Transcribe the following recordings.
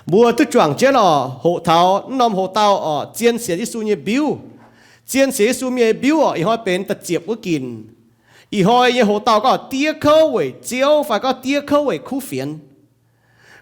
Mbuo duqv juangc jienv oc, hoqc taux naaiv norm hoc-dauh oc, zien sienx Yesu nyei mbiuv. Zien sienx Yesu mienh nyei mbiuv oc, ih hnoi benx da'ziepc wuov ginc. Ih hnoi nyei hoc-dauh gorngv diev kouv weic Ziouv fai gorngv diev kouv weic kuv fienx.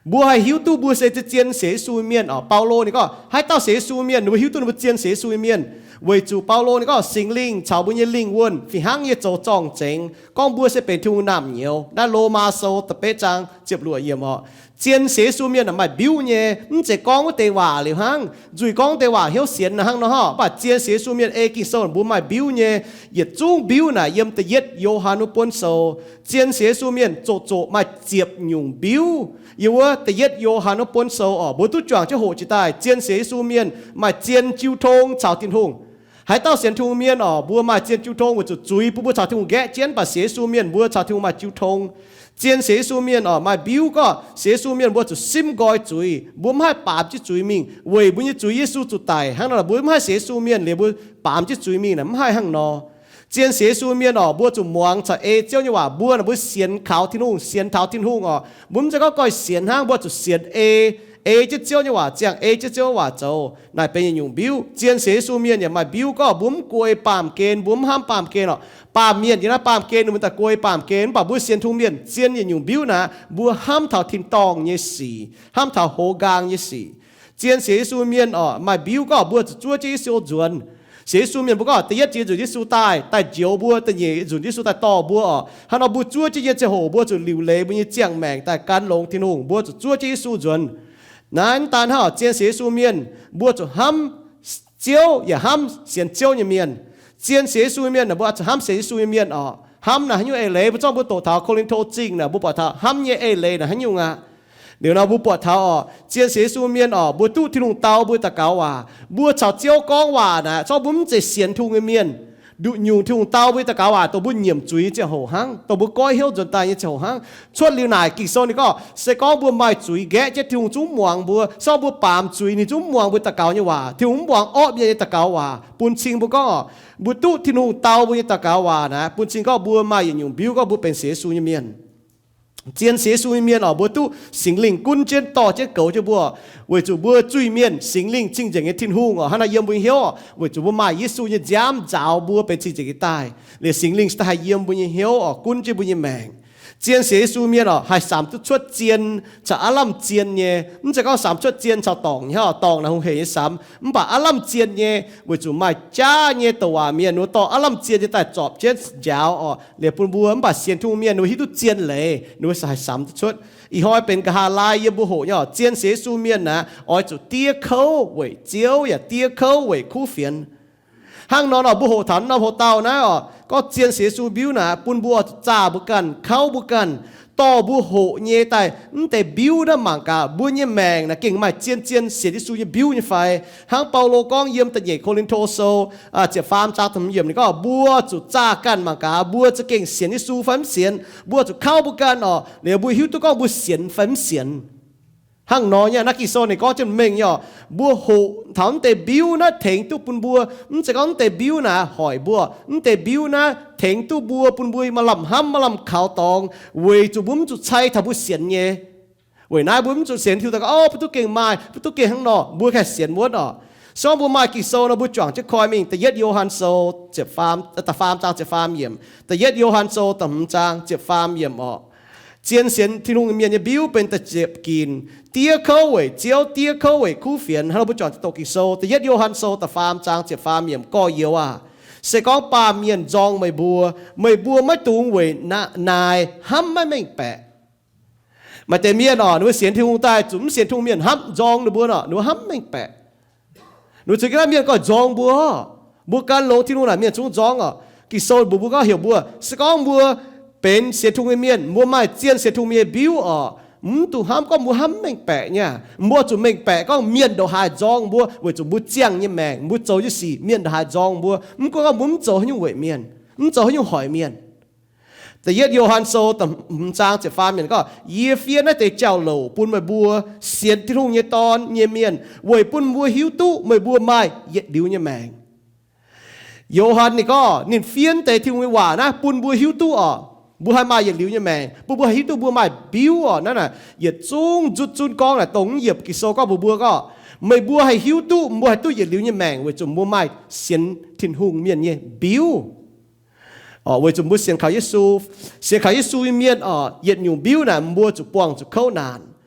Mbuo haih hiuv duqv mbuo se zien sienx Yesu nyei mienh oc. Baulo ninh gorngv haaix dauh sienx Yesu mienh, ninh mbuo hiuv duqv ninh mbuo zien sienx Yesu nyei mienh, weic zuqc Baulo ninh gorngv Singx Lingh caux mbuo nyei lingh wuonh fih hnangv nyei zoux zorng-zengx gorngv mbuo se benx Tin-Hungh naamh nyouz. Naaiv Lomaa Sou da'betv zaang ziepc luoqc yiemc oc. Zien sienx Yesu mienh maaih mbiuv nyei, mv zeiz gorngv wuov deix waac liuz hnangv. Nzuih gorngv deix waac hnyouv sienx naaic hnangv nor hov, mv baac zien sienx Yesu mienh ei Ging-Sou ninh mbuo maaih mbiuv nyei. Yietc zungv mbiuv naaic yiem da'yietv Yo^han wuov buonv sou. Zien sienx Yesu mienh zoqc zoqc maaih ziepc nyungc mbiuv. Yiem wuov da'yietv Yo^han wuov buonv sou oc, mbuo duqv juangc jienv hoqc jiex daaih zien sienx Yesu mienh maaih zien jiu tong caux Tin-Hungh. Haaix dauh sienx Tin-Hungh mienh oc, mbuo maaih zien jiu tong weic zuqc zuiz bun mbuo caux Tin-Hungh nqaeqv jienv, mv baac sienx Yesu mienh mbuo caux Tin-Hungh maaih jiu tong. Zien sienx Yesu mienh oc, maaih mbiuv gorngv sienx Yesu mienh mbuo zuqc simv nqoi zuiz, mbuo mv haih baamz jienv zuiz mingh weic mbuo nyei zuiz Yesu zuqc daic. Hnangv nor mbuo mv haih sienx Yesu mienh liuz mbuo baamz jienv zuiz mingh naaic mv haih hnangv nor. Zien sienx Yesu mienh oc, mbuo zuqc muangx caux ei Ziouv nyei waac. Mbuo naaic mbuo sienx kaux Tin-Hungh, sienx taux Tin-Hungh oc. Mbuo mv zeiz gorngv goiv sienx hnangv, mbuo zuqc sienx ei, ei jienv Ziouv nyei waac ziangh, ei jienv Ziouv nyei waac zoux. Naaic benx yietc nyungc mbiuv. Zien sienx Yesu mienh yaac maaih mbiuv gorngv mbuo mv guei baamh gen, mbuo mv hnamv baamh gen oc. Baamh mienh yiem naaiv baamh gen ninh mbuo daaih guei baamh gen, mv baac mbuo sienx Tin-Hungh mienh zien yietc nyungc mbiuv naaic, mbuo hnamv taux tin-dorngh nyei sic, hnamv taux hoz nqaang nyei sic. Zien sienx Yesu mienh oc, maaih mbiuv gorngv mbuo zuqc zuov jienv Yesu nzuonx. Sienx Yesu mienh mbuo gorngv da'yietv jiex nzunc Yesu daaih, daaih njoux mbuo, da'nyeic nzunc Yesu daaih dorh mbuo oc. Hnangv nor mbuo zuov jienv nyei ziangh hoc mbuo zuqc liuc leiz mbuo nyei ziangh maengc daaih gan longx Tin-Hungh, mbuo zuqc zuov jienv Yesu nzuonx. Naaiv daan hnangv oc, zien sienx Yesu mienh mbuo zuqc hnamv Ziouv yaac hnamv sienx Ziouv nyei mienh. Zien sienx Yesu nyei mienh naaic mbuo zuqc hnamv sienx Yesu nyei mienh oc. Hnamv naaic haaix nyungc eix leiz? Mbuo zorqv mbuo doqc taux Ko^lin^to Zingh naaic mbuo buatc taux hnamv nyei eix leiz naaic haaix nyungc aqv? Liuz nor mbuo buatc taux oc, zien sienx Yesu mienh oc, mbuo duqv Tin-Hungh dau mbuo daux gaux waac. Mbuo caux Ziouv gorngv waac naaic, zorqv mbuo mv zeiz sienx Tin-Hungh nyei mienh, nduqc nyungc Tin-Hungh dau mbuo daux gaux waac dongh mbuo nyiemc zuiz nyei ziangh hoc hnangv, dongh mbuo goiv hnyouv nzuonx daaih nyei ziangh hoc hnangv. Cuotv liuz naaic Ging-Sou ninh gorngv se gorngv mbuo maaih zuiz nqaeqv jienv Tin-Hungh zungv mv muangx mbuo, se gorngv mbuo baamz zuiz ninh zungv mv muangx mbuo daux gaux nyei waac. Tin-Hungh mv muangx orqv mienh nyei daux gaux waac. Bun cing mbuo gorngv oc, mbuo duqv Tin-Hungh dau mbuo nyei daux gaux waac naaic, bun cing gorngv mbuo maaih yietc nyungc mbiuv gorngv mbuo benx sienx Yesu nyei mienh. Zien sienx Yesu nyei mienh oc, mbuo duqv Singx Lingh gunv jienv dorh jienv goux jienv mbuo. Weic zuqc mbuo zuiz-mienh, Singx Lingh cing-nzengc nyei Tin-Hungh oc, hnangv naaiv yiem mbuo nyei hnyouv oc. Weic zuqc mbuo maaih Yesu nyei nziaamv nzaaux mbuo benx cing-nzengc nyei daaih, liuz Singx Lingh se daaih haih yiem mbuo nyei hnyouv oc, gunv jienv mbuo nyei maengc. Zien sienx Yesu mienh oc, haih samx duqv cuotv zien caux aav lamh zien nyei. Mv zeiz gorngv samx cuotv zien caux dorngc nyei hnangv oc, dorngc naaic hungh heic nyei samx. Mv baac aav lamh zien nyei, weic zuqc maaih jaav nyei douc waac mienh ninh mbuo dorh aav lamh zien nyei daaih zorpc jienv njaaux oc, liuz bun mbuo. Mv baac sienx Tin-Hungh mienh ninh mbuo hiuv duqv zien leiz, ninh mbuo haih samx duqv cuotv. Ih hnoi benx nqa'haav laai yiem mbuo hoqc nyei oc, zien sienx Yesu mienh naaic oix zuqc diev kouv weic Ziouv yaac diev kouv weic kuv fienx. Hnangv nor nor mbuo hoqc taux norm hoc-dauh naaiv oc, gorngv zien sienx Yesu mbiuv naaic bun mbuo zuqc zaah mbuo ganh, kauv mbuo ganh, dorh mbuo hoqc nyei daaih mv deix mbiuv naaiv mangc gaax mbuo nyei maengc naaic gengh maaih zien-zien sienx Yesu nyei mbiuv nyei fai. Hnangv Baulo gorngv yiem da'nyeic Ko^lin^to Sou ziepc faam zaang da'hmz yiemc ninh gorngv mbuo zuqc zaah ganh mangc gaax mbuo za'gengh sienx Yesu fai mv sienx. Mbuo zuqc kauv mbuo ganh oc, liuz mbuo hiuv duqv gorngv mbuo sienx fai mv sienx. Hnangv nor nyei naaiv Ging-Sou ninh gorngv jienv mengh nyei oc, mbuo hoqc taux mv deix mbiuv naaiv tengx duqv bun mbuo, mv zeiz gorngv mv deix mbiuv naaic hoic mbuo, mv deix mbiuv naaiv tengx duqv mbuo bun mbuo maaih lamh hnamv maaih lamh kaux dorngx, weic zuqc mbuo mv zuqc cai taux mbuo sienx nyei. Weic naaiv mbuo mv zuqc sienx Tin-Hungh daaih gorngv, o, mbuo duqv gengh maaih, mbuo duqv gengh hnangv nor, mbuo haih sienx wuonv oc. Se gorngv mbuo maaih Ging-Sou nor mbuo juangc jienv koi mingh da'yietv Yo^han Sou ziepc faam, da'faam zaang ziepc faam yiemc, da'yietv Yo^han Sou da'hmz zaang ziepc faam yiemc oc. Zien sienx Tin-Hungh mienh nyei mbiuv benx da'ziepc ginc, diev kouv weic Ziouv, diev kouv weic kuv fienx. Hnangv nor mbuo juangc jienv doqc Ging-Sou, da'yietv Yo^han Sou da'faam zaang ziepc faam yiemc, gorx-youz aah! Se gorngv baamh mienh nzorng meih mbuo, meih mbuo maiv dungx weic naaiv hnamv maiv mengh baeqc. Maaih deix mienh oc, ninh mbuo sienx Tin-Hungh daaih zuqc mv sienx Tin-Hungh mienh hnamv nzorng ninh mbuo nor, ninh mbuo hnamv mv mengh baeqc. Ninh mbuo zuqc ga'naaiv mienh gorngv nzorng mbuo, mbuo gan longx Tin-Hungh naaic mienh zungv nzorng oc. Ging-Sou mbuox mbuo gorngv heuc mbuo, se gorngv mbuo benx sienx Tin-Hungh nyei mienh, mbuo maaih zien sienx Tin-Hungh nyei mbiuv oc, mv dungx hnamv gorngv mbuo hnamv mv mengh baeqc nyei. Mbuo zuqc mengh baeqc gorngv mienh ndongc haaix nzorng mbuo weic zuqc mbuo ziangh nyei maengc, mbuo zoux nyei sic mienh ndongc haaix nzorng mbuo. Mv gunv gorngv mbuo mv zoux haaix nyungc weic mienh, mv zoux haaix nyungc hoic mienh. Da'yietv Yo^han Sou da'hmz zaang ziepc faam yiemc gorngv, yie fiev naaiv deix jauv-louc bun meih mbuo sienx Tin-Hungh nyei Dorn nyei mienh, weic bun mbuo hiuv duqv meih mbuo maaih yietc liuz nyei maengc. Yo^han ninh gorngv ninh fiev deix Tin-Hungh nyei waac naaiv bun mbuo hiuv duqv oc. Mbuo haih maaih yietc liuz nyei maengc, bun mbuo haih hiuv duqv mbuo maaih biuv orqc. Naaiv naaic yietc zungv nzutv zunv gorngv naaic dongh yiem Ging-Sou gorngv mbuox mbuo gorngv, meih mbuo haih hiuv duqv mbuo haih duqv yietc liuz nyei maengc weic zuqc mbuo maaih sienx Tin-Hungh mienh nyei biuv. Orqc, weic zuqc mbuo sienx kaux Yesu, sienx kaux Yesu nyei mienh orqc, yietc nyungc biuv naaic mbuo zuqc buangh zuqc kouv naanc.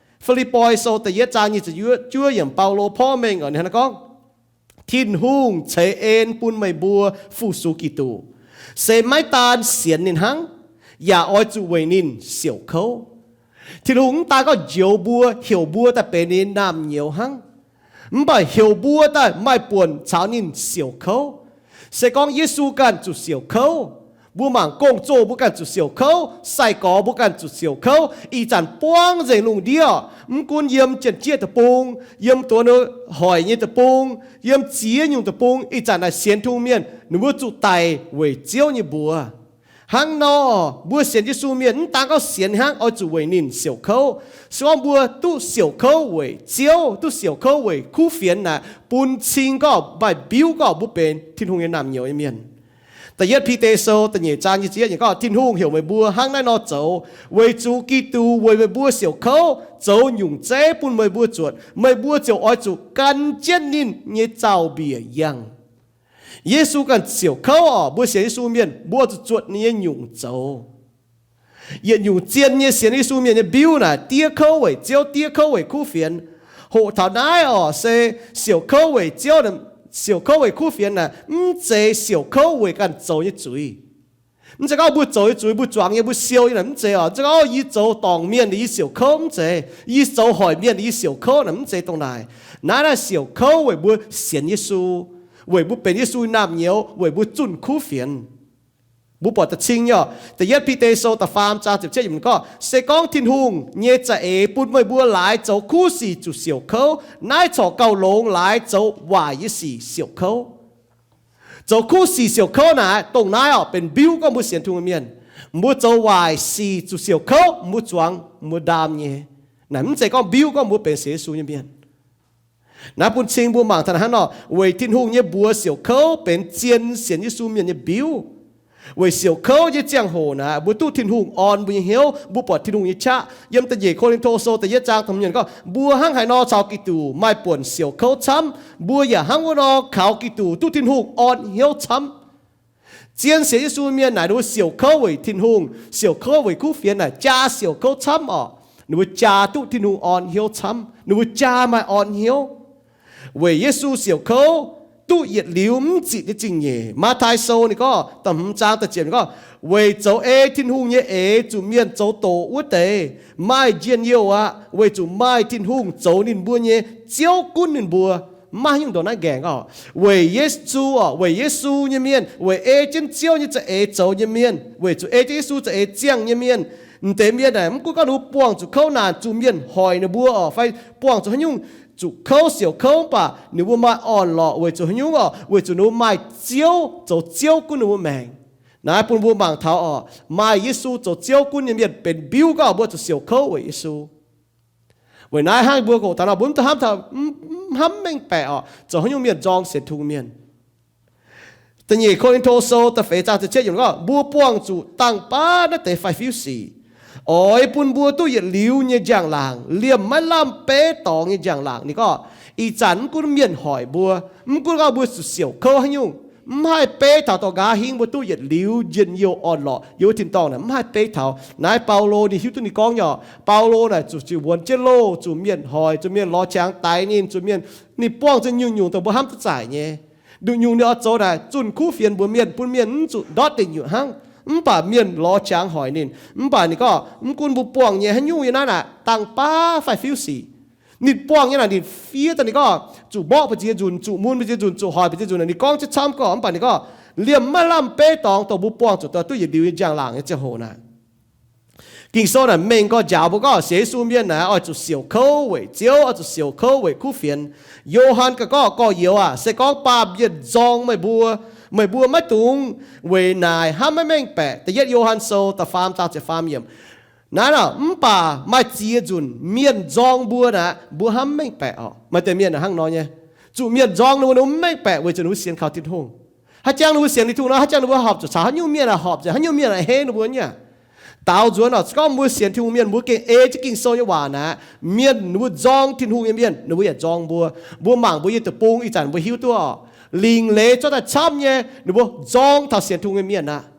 Fi^lipv^poi Sou da'yietv zaang nyic ziepc juov yiemc, Baulo porv mengh orqc, ninh hnangv naaiv gorngv, Tin-Hungh ceix en bun meih mbuo fu-sux Giduc, se maiv daan sienx ninh hnangv, yaac oix zuqc weic ninh siouc kouv. Tin-Hungh mv daan gorngv njoux mbuo, heuc mbuo daaih benx ninh nyei naamh nyouz hnangv, mv baac heuc mbuo daaih maaih buonc caux ninh siouc kouv. Se gorngv Yesu ganh zuqc siouc kouv, mbuo mangc gong-zoh mbuo ganh zuqc siouc kouv, sai-gorx mbuo ganh zuqc siouc kouv, ih zanc buangv nzengc lungh ndiev, mv gunv yiem janx-jieqv deic-bung, yiem duqv hoic nyei deic-bung, yiem ziex nyungc deic-bung, ih zanc naaic sienx Tin-Hungh mienh ninh mbuo zuqc daic weic Ziouv nyei mbuox. Hnangv nor, mbuo sienx Yesu mienh mv daan gorngv sienx hnangv, oix zuqc weic ninh siouc kouv. Se gorngv mbuo duqv siouc kouv weic Ziouv, duqv siouc kouv weic kuv fienx naaic, bun cing gorngv maaih biuv gorngv mbuo benx Tin-Hungh nyei naamh nyouz nyei mienh. Da'yietv Bide Sou da'nyeic zaang nyic ziepc yietv gorngv, Tin-Hungh heuc meih mbuo hnangv naaiv nor zoux weic zuqc Giduc weic meih mbuo siouc kouv zoux nyungc zeiv bun meih mbuo zuotc, meih mbuo ziouc oix zuqc gan jienv ninh nyei zaux-mbiec yangh. Yesu ganh siouc kouv orqc, mbuo sienx Yesu mienh mbuo zuqc zuotc ninh nyei nyungc zoux. Yietc nyungc zien nyei sienx Yesu mienh nyei biuv naaic diev kouv weic Ziouv, diev kouv weic kuv fienx. Hoqc taux naaiv orqc, se siouc kouv weic Ziouv, siouc kouv weic kuv fienx naaic mv zeiz siouc kouv weic ganh zoux nyei zuiz. Mv zeiz gorngv mbuo zoux nyei zuiz mbuo zuangx nyei, mbuo siou nyei naaic mv zeiz orqc. Mv zeiz gorngv yie zoux dorngc mienh liuz yie siouc kouv, mv zeiz. Yie zoux hoic mienh liuz yie siouc kouv naaic mv zeiz dongh naaic. Naaiv naaiv siouc kouv weic mbuo sienx Yesu, weic mbuo benx Yesu naamh nyouz, weic mbuo zunh kuv fienx. Mbuo buatc da'cing nyei orqc, Da'yietv Bide Sou da'faam zaang ziepc cietv yiemc gorngv, Se gorngv Tin-Hungh nyei za'eix bun meih mbuo laaix zoux kuv sic zuqc siouc kouv, naaiv corc gauh longx laaix zoux waaic nyei sic siouc kouv. Zoux kuv sic siouc kouv naaic, dongh naaiv orqc benx mbiuv gorngv mbuo sienx Tin-Hungh mienh. Mbuo zoux waaic sic zuqc siouc kouv, mbuo zuangx mbuo ndaam nyei. Naaic mv zeiz gorngv mbiuv gorngv mbuo benx sienx Yesu nyei mienh. Naaiv bun cing mbuo mangc taux hnangv nor, weic Tin-Hungh nyei mbuox siouc kouv benx zien sienx Yesu mienh nyei mbiuv. Weic siouc kouv nyei ziangh hoc naaic, mbuo duqv Tin-Hungh orn mbuo nyei hnyouv, mbuo buatc Tin-Hungh nyei qaqv. Yiem da'nyeic Ko^lin^to Sou da'yietv zaang da'hmz yiemc gorngv, mbuo hnangv haaix nor caux Giduc maaih buonc siouc kouv camv, mbuo yaac hnangv wuov nor kaux Giduc duqv Tin-Hungh orn hnyouv camv. Zien sienx Yesu mienh naaic ninh mbuo siouc kouv weic Tin-Hungh, siouc kouv weic kuv fienx naaic jaa siouc kouv camv orqc. Ninh mbuo jaa duqv Tin-Hungh orn hnyouv camv, ninh mbuo jaa maaih orn hnyouv. Weic Yesu siouc kouv duqv yietc liuz mv zitc nyei zingh nyeic. Matv^taai Sou ninh gorngv, da'hmz zaang da'ziepc gorngv, Weic zoux ei Tin-Hungh nyei eix zuqc mienh zoux doqc wuov deix maaih njien-youh aqv, weic zuqc maaih Tin-Hungh zoux ninh mbuo nyei Ziouv gunv ninh mbuo. Mv maaih haaix nyungc ndongc naaiv nqaengc orqc. Weic Yesu orqc, weic Yesu nyei mienh, weic ei jienv Ziouv nyei za'eix zoux nyei mienh, weic zuqc ei jienv Yesu za'eix ziangh nyei mienh, m'deix mienh aah, mv gunv gorngv ninh mbuo buangh zuqc kouv naanc, zuqc mienh hoic ninh mbuo orqc, fai buangh zuqc haaix nyungc, zuqc kouv siouc kouv, mv baac ninh mbuo maaih orn-lorqc weic zuqc haaix nyungc orqc, weic zuqc ninh mbuo maaih Ziouv zoux Ziouv gunv ninh mbuo maengc. Naaiv bun mbuo mangc taux orqc, maaih Yesu zoux Ziouv gunv nyei mienh benx mbiuv gorngv mbuo zuqc siouc kouv weic Yesu. Weic naaiv hnangv mbuo hoqc taux nor mbuo mv duqv hnamv taux, mv hnamv mengh baeqc orqc, zoux haaix nyungc mienh nzorng sienx Tin-Hungh mienh. Da'nyeic Ko^lin^to Sou da'feix zaang ziepc cietv yiemc gorngv, Mbuo buangh zuqc dangh baav naaiv deix faix-fiuv sic, oix bun mbuo duqv yietc liuz nyei njang-laangc, liemh maiv lamh beiv dorngx nyei njang-laangc. Ninh gorngv, ih zanc mv gunv mienh hoic mbuo, mv gunv gorngv mbuo zuqc siouc kouv haaix nyungc, mv haih beiv taux dorh nqa'haav hingv mbuo duqv yietc liuz njien-youh orn-lorqc yiem wuov tin-dorngh naaic, mv haih beiv taux. Naaiv Baulo ninh hiuv duqv ninh gorngv nyei orqc. Baulo naaic zuqc zuqc wuonx jienv loh, zuqc mienh hoic, zuqc mienh lorz qangx daix ninh, zuqc mienh, ninh buangh zuqc nyungc-nyungc dongh mbuo hnamv duqv zaaic nyei. Nduqc nyungc ninh oix zoux naaic zunh kuv fienx mbuox mienh, bun mienh mv zuqc ndortv deic nyuoqc hnangv. Mv baac mienh lorz qangx hoic ninh. Mv baac ninh gorngv, mv gunv mbuo buangh nyei haaix nyungc yiem naaiv naaic, dangh baav faix-fiuv sic, ninh buangh nyei naaic ninh fiev daaih ninh gorngv, zuqc mborqv ba'ziex nzunc, zuqc mun ba'ziex nzunc, zuqc hoic ba'ziex nzunc naaic, ninh gorngv jienv camv gorngv. Mv baac ninh gorngv, liemh maiv lamh beiv dorngx dongh mbuo buangh zuqc duqv yietc liuz nyei njang-laangc nyei ziangh hoc naaic. Ging-Sou naaic mengh gorx njaaux mbuo gorngv sienx Yesu mienh naaic oix zuqc siouc kouv weic Ziouv, oix zuqc siouc kouv weic kuv fienx. Yo^han gauh gorngv, Gorx-youz aah, se gorngv baamh mienh nzorng meih mbuo, meih mbuo maiv dungx weic naaic hnamv maiv mengh baeqc. Da'yietv Yo^han Sou da'faam zaang ziepc faam yiemc. Naaiv aah, mv baac maaih ziex nzunc mienh nzorng mbuo naaic, mbuo hnamv maiv mengh baeqc orqc. Maaih deix mienh hnangv nor nyei, zuqc mienh nzorng ninh mbuo, ninh mbuo mv mengh baeqc weic zuqc ninh mbuo sienx kaux Tin-Hungh. Haaix jangx ninh mbuo sienx Tin-Hungh nor, haaix jangx ninh mbuo horpc zuqc caux haaix nyungc mienh aah, horpc zuqc haaix nyungc mienh aah, hei ninh mbuo nyei aah. Daaux nzuonx oc, se gorngv mbuo sienx Tin-Hungh mienh, mbuo gengh ei jienv Ging-Sou nyei waac naaic, mienh ninh mbuo nzorng Tin-Hungh nyei mienh, ninh mbuo yaac nzorng mbuo. Mbuo mangc mbuo nyei deic-bung ih zanc mbuo hiuv duqv oc, lingc leiz zorqv daaih camv nyei, ninh mbuo nzorng taux sienx Tin-Hungh nyei mienh aqv.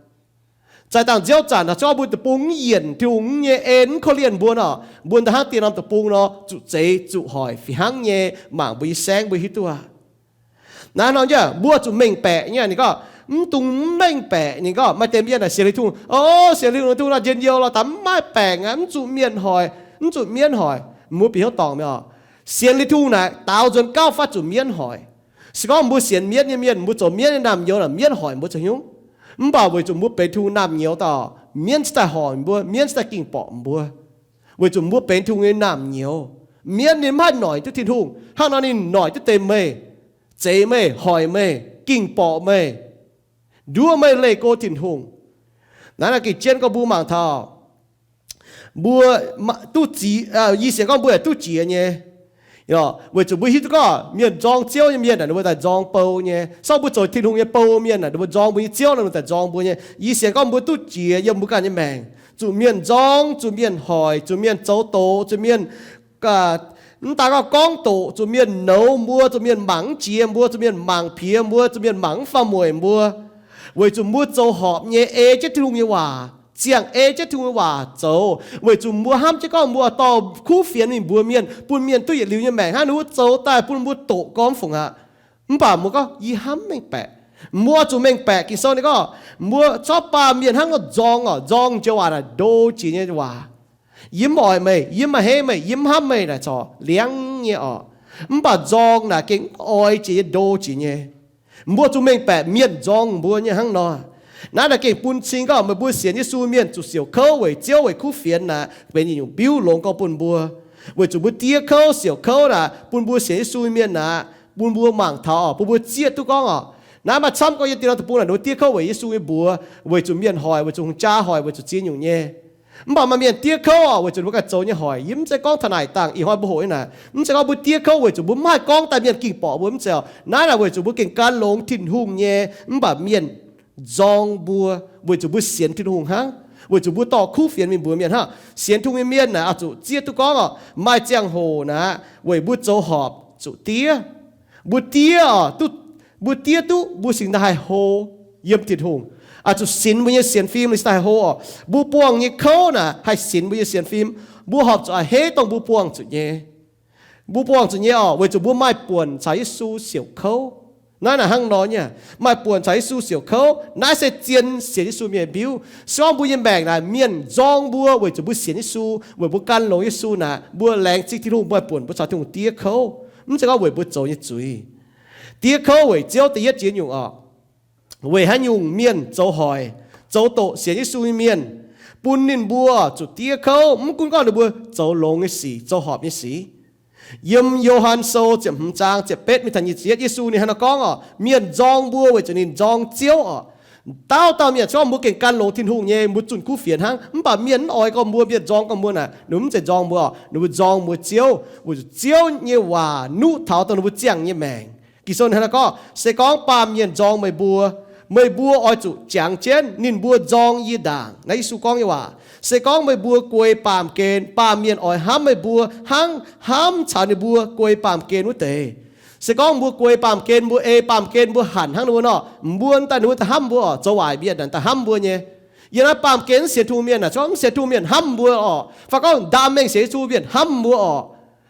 Zaih dangh nziouv zanc naaic, se gorngv mbuo deic-bung mv yienc Tin-Hungh, mv nyei en mv korv-lienh mbuo nor, mbuo nda'hnangv dien norm deic-bung nor, zuqc zeix zuqc hoic fih hnangv nyei. Mangc mbuo nyei saengv mbuo hiuv duqv aqv. Naaiv nor nyei, mbuo zuqc mengh baeqc nyei. Ninh gorngv, mv dungx mv mengh baeqc. Ninh gorngv maaih deix mienh naaic sienx Tin-Hungh, o, sienx Tin-Hungh nor njien-youh lorqc, daaih mv maaih baengc aqv, mv zuqc mienh hoic, mv zuqc mienv hoic. Mbuo bieqc hnyouv dorngc mi'aqv. Sienx Tin-Hungh naaic daaux nzuonx gauh fatv zuqc mienv hoic. Se gorngv mbuo sienx mienv nyei mienh, mbuo zoux mienv nyei naamh nyouz naaic, mienv hoic mbuo zoux haaix nyungc? Mv baac weic zuqc mbuo benx Tin-Hungh naamh nyouz daaih, mienv cingx daaih hoic mbuo, mienv cingx daaih ging borqc mbuo. Weic zuqc mbuo benx Tin-Hungh nyei naamh nyouz, mienv ninh mv haih noic duqv Tin-Hungh. Hnangv nor ninh noic duqv deix meih, zeix meih, hoic meih, ging borqc meih, nduov meih leih go Tin-Hungh. Naaiv naaic gengh jienv gorngv mbuo mangc taux mbuo duqv, i sienx gorngv mbuo yaac duqv jiex nyei. Weic zuqc mbuo hiuv duqv gorngv mienh nzorng Ziouv nyei mienh naaic, ninh mbuo daaih nzorng bou nyei. Se gorngv mbuo zoux Tin-Hungh nyei bou mienh naaic, ninh mbuo nzorng mbuo nyei Ziouv nor, ninh daaih nzorng mbuo nyei. Yie sienx gorngv mbuo duqv jiex yiem mbuo ganh nyei maengc, zuqc mienh nzorng, zuqc mienh hoic, zuqc mienh zoux doqc, zuqc mienh mv daan gorngv gorngv doqc, zuqc mienh nouz mbuo, zuqc mienh mangc mv jiex mbuo, zuqc mienh mangc piex mbuo, zuqc mienh mangc mv faaux mueic mbuo. Weic zuqc mbuo zoux horpc nyei ei jienv Tin-Hungh nyei waac, ziangh ei jienv Tin-Hungh nyei waac zoux. Weic zuqc mbuo hnamv jienv gorngv mbuo dorh kuv fienx mingh mbuox mienh, bun mienh duqv yietc liuz nyei maengc hnangv ninh mbuo zoux daaih bun mbuo doqc gormx fungc aqv. Mv baac mbuo gorngv, yie hnamv mengh baeqc. Mbuo zuqc mengh baeqc. Ging-Sou ninh gorngv, mbuo corc baamh mienh hnangv nor nzorng oc, nzorng joux waac naaic ndo jiex nyei waac. Yie mv oix meih, yie mv a'hneiv meih, yie mv hnamv meih naaic corc liangv nyei oc. Mv baac nzorng naaic gengh mv oix jiex nyei, ndo jiex nyei. Mbuo zuqc mengh baeqc mienh nzorng mbuo nyei hnangv nor. Naaiv naaic gengh bun cing gorngv meih mbuo sienx Yesu mienh zuqc siouc kouv weic Ziouv weic kuv fienx naaic benx yietc nyungc mbiuv longx gorngv bun mbuo. Weic zuqc mbuo diev kouv siouc kouv naaic bun mbuo sienx Yesu mienh naaic, bun mbuo mangc taux oc, bun mbuo zieqv duqv gorngv oc, naaiv maaih camv gorngv yiem diex norm deic-bung naaic ninh mbuo diev kouv weic Yesu nyei mbuox, weic zuqc mienh hoic, weic zuqc hungh jaa hoic, weic zuqc ziex nyungc nyei. Mv baac maaih mienh diev kouv oc, weic zuqc ninh mbuo ganh zoux nyei hoic. Yie mv zeiz gorngv taux naaic dangh, ih hnoi mbuo hoqc nyei naaic, mv zeiz gorngv mbuo diev kouv weic zuqc mbuo mv haih gorngv daaih mienh ging borqc mbuo, mv zeiz oc. Naaiv naaic weic zuqc mbuo gengh gan longx Tin-Hungh nyei, mv baac mienh nzorng mbuo weic zuqc mbuo sienx Tin-Hungh hnangv, weic zuqc mbuo dorh kuv fienx mingh mbuox mienh hnangv. Sienx Tin-Hungh nyei mienh naaic oix zuqc zieqv duqv gorngv oc, maaih ziangh hoc naaic weic mbuo zoux horpc zuqc diev. Mbuo diev oc, mbuo diev duqv mbuo cingx daaih haih hlo yiem Tin-Hungh. Oix zuqc sinx mbuo nyei sienx fim cingx daaih haih hlo oc. Mbuo buangh nyei kouv naaic haih sinx mbuo nyei sienx fim. Mbuo horpc zuqc a'hneiv dongh mbuo buangh zuqc nyei. Mbuo buangh zuqc nyei oc, weic zuqc mbuo maaih buonc caux Yesu siouc kouv. Naaiv naaic hnangv nor nyei, maaih buonc caux Yesu siouc kouv. Naaiv se zien sienx Yesu mienh mbiuv. Se gorngv mbuo nyei maengc naaic mienh nzorng mbuo weic zuqc mbuo sienx Yesu, weic mbuo gan longx Yesu naaic, mbuo laengz zingh Tin-Hungh, maaih buonc mbuo caux Tin-Hungh diev kouv. Mv zeiz gorngv weic mbuo zoux nyei zuiz. Diev kouv weic Ziouv da'yietv jiex nyungc oc, weic haaix nyungc mienh zoux hoic, zoux doqc sienx Yesu nyei mienh, bun ninh mbuo zuqc diev kouv, mv gunv gorngv ninh mbuo zoux longx nyei sic, zoux horpc nyei sic. Yiem Yo^han Sou ziepc hmz zaang ziepc betv mingh taux nyic ziepc yietv, Yesu ninh hnangv naaiv gorngv oc, mienh nzorng mbuo weic zuqc ninh nzorng Ziouv oc. Dauh dauh mienh se gorngv mbuo gengh gan longx Tin-Hungh nyei, mbuo zunh kuv fienx hnangv, mv baac mienh mv oix gorngv mbuo, mienh nzorng gorngv mbuo naaic, ninh mbuo mv zeiz nzorng mbuo oc, ninh mbuo nzorng mbuo Ziouv, weic zuqc Ziouv nyei waac nuqv taux dongh ninh mbuo ziangh nyei maengc. Ging-Sou hnangv naaiv gorngv, se gorngv baamh mienh nzorng meih mbuo, meih mbuo oix zuqc jangx jienv ninh mbuo nzorng yie ndaangc. Naaiv Yesu gorngv nyei waac. Se gorngv meih mbuo guei baamh gen, baamh mienh oix hnamv meih mbuo hnangv hnamv caux ninh mbuo guei baamh gen wuov deix. Se gorngv mbuo guei baamh gen, mbuo ei baamh gen, mbuo hanc hnangv ninh mbuo nor, mbuo daaih ninh mbuo daaih hnamv mbuo oc. Zoux waaic mienh naaic daaih hnamv mbuo nyei. Yiem naaiv baamh gen mv sienx Tin-Hungh mienh naaic, se gorngv mv sienx Tin-Hungh mienh hnamv mbuo oc. Fai gorngv ndaam mengh sienx Yesu mienh hnamv mbuo oc.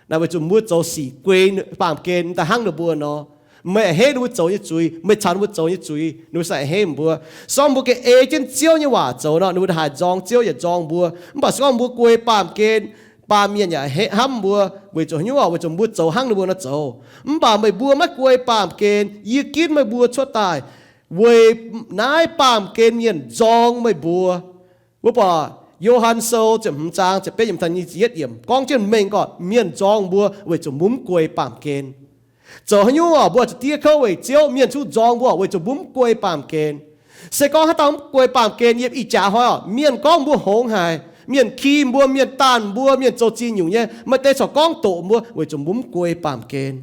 Naaiv weic zuqc mbuo zoux sic guei baamh gen daaih hnangv ninh mbuo nor. Meih a'hneiv ninh mbuo zoux nyei zuiz, meih caux ninh mbuo zoux nyei zuiz, ninh mbuo sai a'hneiv mbuo. Se gorngv mbuo gengh ei jienv Ziouv nyei waac zoux nor, ninh mbuo haaix nzorng Ziouv yaac nzorng mbuo. Mv baac se gorngv mbuo guei baamh gen, baamh mienh yaac hnamv mbuo. Weic zuqc haaix nyungc oc? Weic zuqc mbuo zoux hnangv ninh mbuo nor zoux. Mv baac meih mbuo maiv guei baamh gen, yie ginv meih mbuo cuotv daaih, weic naaiv baamh gen mienh nzorng meih mbuo. Mbuo buatc Yo^han Sou ziepc hmz zaang ziepc betv yiemc taux nyic ziepc yietv yiemc gorngv jienv mengh gorngv mienh nzorng mbuo weic zuqc mbuo mv guei baamh gen. Zoux haaix nyungc oc? Mbuo zuqc diev kouv weic Ziouv, mienh zungv nzorng mbuo weic zuqc mbuo mv guei baamh gen. Se gorngv haaix dauh mv guei baamh gen yiem ih jaax hnoi oc, mienh gorngv mbuo hngongx haic, mienh ki mbuo, mienh daanh mbuo, mienh zoux ziex nyungc nyei, maaih deix corc gorngv doqc mbuo weic zuqc mbuo mv guei baamh gen.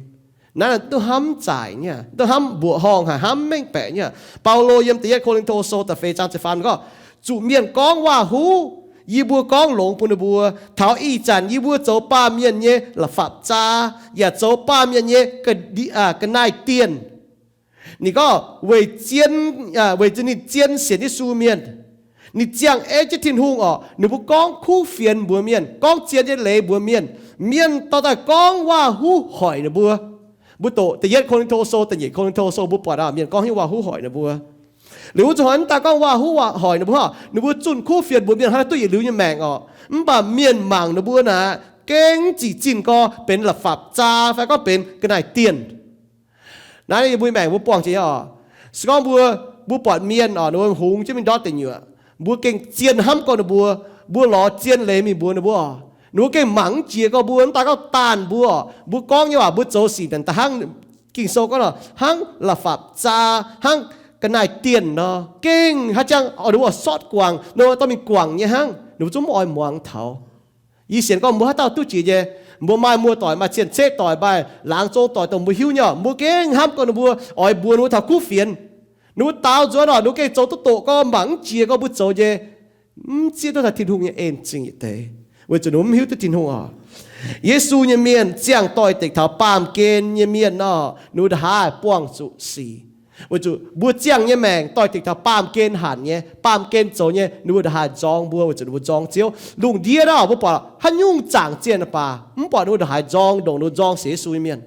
Naaiv duqv hnamv zaaic nyei, duqv hnamv mbuoqc horngh haic, hnamv mengh baeqc nyei. Baulo yiem da'yietv Ko^lin^to Sou da'feix zaang ziepc faam gorngv, zuqc mienh gorngv waac-huv, Yie mbuo gorngv longx bun ninh mbuo, taux ih zanc yie mbuo zoux baamh mienh nyei la'fapv-zaa, yaac zoux baamh mienh nyei ga'naaiv-dienh. Ninh gorngv weic, weic zuqc ninh zien sienx Yesu mienh, ninh ziangh ei jienv Tin-Hungh orqc, ninh mbuo gorngv kuv fienx mbuox mienh, gorngv zien nyei leiz mbuox mienh. Mienh dorh daaih gorngv waac-huv hoic ninh mbuo. Mbuo doqc da'yietv Ko^lin^to Sou, da'nyeic Ko^lin^to Sou, mbuo buatc aqv, mienh gorngv hnyouv waac-huv hoic ninh mbuo. Liuz wuov zanc hnangv daaih gorngv waac-huv hoic ninh mbuo, ninh mbuo zunh kuv fienx mbuox mienh hnangv duqv yietc liuz nyei maengc orqc. Mv baac mienh mangc ninh mbuo naaic, gengh zic zinh gorx benx la'fapv-zaa fai gorngv benx ga'naaiv-dienh. Naaiv yie mbuo maengc mbuo buangh jiex nyei orqc. Se gorngv mbuo, mbuo buatc mienh orqc, ninh mbuo hungx jienv mingh ndortv deic nyuoqc, mbuo gengh zien hnamv gorx ninh mbuo, mbuo lorz zien leiz mingh mbuox ninh mbuo orqc, ninh mbuo gengh mangc mv jiex gorx mbuo, mv daaih gorngv daanh mbuo orqc, mbuo gorngv nyei waac, mbuo zoux sic naaic da'hnangv Ging-Sou gorngv nor, hnangv la'fapv-zaa, hnangv ga'naaiv-dienh nor, gengh haaix jangx ninh mbuo sortv guangc, ninh mbuo dorh mingh guangc nyei hnangv, ninh mbuo zungv mv oix muangx taux. Yie sienx gorngv mbuo haaix dauh duqv jiex nyei, mbuo maaih muoz-doic, maaih cien-ceqv doic, maaih laangz zong doic dongh mbuo hiuv nyei orqc, mbuo gengh hnamv gorx ninh mbuo, oix mbuox ninh mbuo taux kuv fienx. Ninh mbuo daaux nzuonx orqc, ninh mbuo gengh zoux duqv doqc gorx, mangc mv jiex gorx mbuo zoux nyei, mv zieqv duqv taux Tin-Hungh nyei en zingh yietc deix, weic zuqc ninh mbuo mv hiuv duqv Tin-Hungh orqc. Yesu nyei mienh ziangh doix-dekc taux baamh gen nyei mienh orqc, ninh mbuo ndongc haaix buangh zuqc sic. Weic zuqc mbuo ziangh nyei maengc doix-dekc taux baamh gen hanc nyei, baamh gen zoux nyei, ninh mbuo ndongc haaix nzorng mbuo, weic zuqc ninh mbuo nzorng Ziouv. Lungh ndiev naaiv mbuo buatc haaix nyungc zaangc zienh baac mv buatc ninh mbuo ndongc haaix nzorng, ndongc ninh mbuo nzorng sienx Yesu nyei mienh.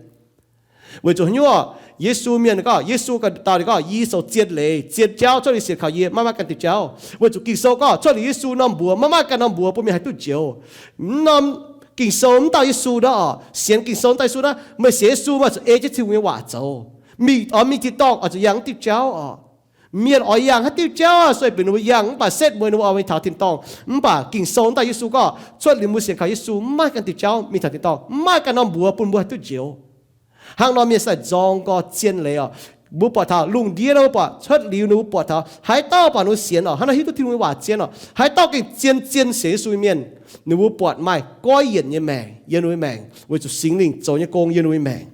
Weic zuqc haaix nyungc? Yesu mienh gorngv, Yesu dau ninh gorngv, yie zoux zien leiz, zien jauv, cuotv liuz sienx kaux yie maiv maaih ganh diuh jauv. Weic zuqc Ging-Sou gorngv cuotv liuz Yesu norm mbuox maiv maaih ganh norm mbuox bun mienh haih duqv njoux. Mv norm Ging-Sou mv dauh Yesu ndortv orqc, sienx Ging-Sou mv dauh Yesu naaiv, meih sienx Yesu meih zuqc ei jienv Tin-Hungh nyei waac zoux. Mingh oix mingh tin-dorngh oix zuqc yangh diuh jauv orqc. Mienh oix yangh haaix diuh jauv sueih bieqc ninh mbuo yangh, mv baac setv mueiz ninh mbuo oix mingh taux tin-dorngh. Mv baac Ging-Sou mv dauh Yesu gorngv cuotv liuz mbuo sienx kaux Yesu maiv maaih ganh diuh jauv mingh taux tin-dorngh, mv maaih ganh norm mbuox bun mbuo haih duqv njoux. Hnangv nor mienh sai nzorng gorx zien leiz orqc. Mbuo buatc taux lungh ndiev nor mbuo buatc cuotv liuz ninh mbuo buatc taux haaix dauh baac ninh mbuo sienx orqc, haaix dauh hiuv duqv Tin-Hungh nyei waac zien orqc, haaix dauh gengh zien zien sienx Yesu nyei mienh, ninh mbuo buatc maaih goiv yienc nyei maengc yiem ninh mbuo maengc weic zuqc Singx Lingh zoux nyei gong yiem ninh mbuo maengc.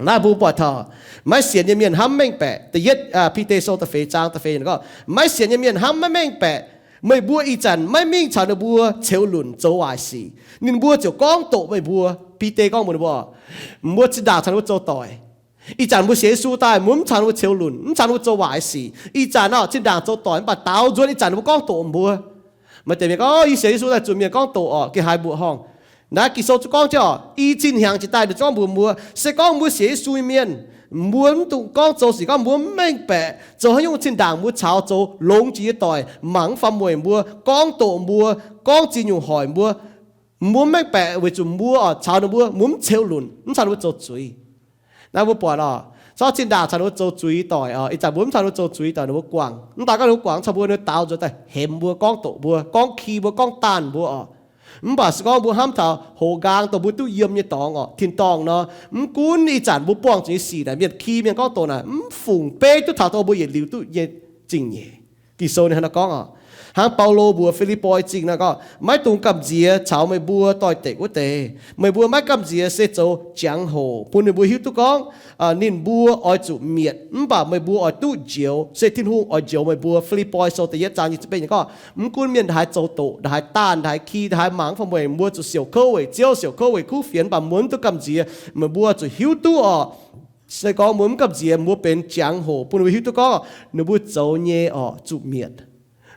Naaiv mbuo buatc taux maiv sienx nyei mienh hnamv mengh baeqc. Da'yietv Bide Sou da'feix zaang da'feix gorngv, maiv sienx nyei mienh hnamv maiv mengh baeqc, meih mbuo ih zanc maiv mingh caux ninh mbuo ceux lunc zoux waaic sic, ninh mbuo ziouc gorngv doqc meih mbuo. Bide gorngv mbuox ninh mbuo, mbuo zinh ndaangc caux ninh mbuo zoux doic. Ih zanc mbuo sienx Yesu daaih, mbuo mv caux ninh mbuo ceux lunc, mv caux ninh mbuo zoux waaic sic. Ih zanc orqc, zinh ndaangc zoux doic mv baac daaux nzuonx ih zanc ninh mbuo gorngv doqc mbuo. Maaih deix mienh gorngv, yie sienx Yesu daaih zuqc mienh gorngv doqc orqc, gengh haiz mbuoqc horngh. Naaiv Ging-Sou zuqc gorngv jienv orqc, i zinh hnyangx jiex daaih ninh gorngv mbuox mbuo, se gorngv mbuo sienx Yesu nyei mienh, mbuo mv dungx gorngv zoux sic gorngv mbuo mv mengh baeqc. Zoux haaix nyungc zinh ndaangc mbuo caux zoux longx jiex nyei doic, mangc mv faaux mueic mbuo, gorngv doqc mbuo, gorngv ziex nyungc hoic mbuo, mbuo mv mengh baeqc weic zuqc mbuo orqc caux ninh mbuo, mbuo mv ceux lunc, mv caux ninh mbuo zoux zuiz. Naaiv mbuo buatc orqc, zorqv zinh ndaangc caux ninh mbuo zoux zuiz doic orqc, ih zanc mbuo mv caux ninh mbuo zoux zuiz doic, ninh mbuo guangc. Mv daaih gorngv ninh mbuo guangc, caux mbuo ninh daaux nzuonx daaih hemx mbuo, gorngv doqc mbuo, gorngv ki mbuo, gorngv daanh mbuo orqc. Mv baac se gorngv mbuo hnamv taux hoz nqaang dongh mbuo duqv yiem nyei dorngx orqc, tin-dorngh nor, mv gunv ih zanc mbuo buangh zuqc nyei sic naaic, mienh ki mienh gorngv doqc naaic, mv fungc beiv duqv taux dongh mbuo yietc liuz duqv nyei zingh nyeic. Ging-Sou ninh hnangv naaiv gorngv orqc. Hnangv Baulo mbuox Fi^lipv^poi Zingh naaiv gorngv, maiv dungx gamh nziex caux meih mbuo doix-dekc wuov deix. Meih mbuo maiv gamh nziex se zoux jangx-hoc bun ninh mbuo hiuv duqv gorngv ninh mbuo oix zuqc mietc, mv baac meih mbuo oix duqv njoux, se Tin-Hungh oix njoux meih mbuo. Fi^lipv^poi Sou da'yietv zaang nyic ziepc betv nyei gorngv, mv gunv mienh ndongc haaix zoux doqc, ndongc haaix daanh, ndongc haaix ki, ndongc haaix mangc faaux mueic, mbuo zuqc siouc kouv weic Ziouv, siouc kouv weic kuv fienx, mv baac mbuo mv dungx gamh nziex. Meih mbuo zuqc hiuv duqv orqc, se gorngv mbuo mv gamh nziex, mbuo benx jangx-hoc bun ninh mbuo hiuv duqv gorngv ninh mbuo zoux nyei orqc zuqc mietc.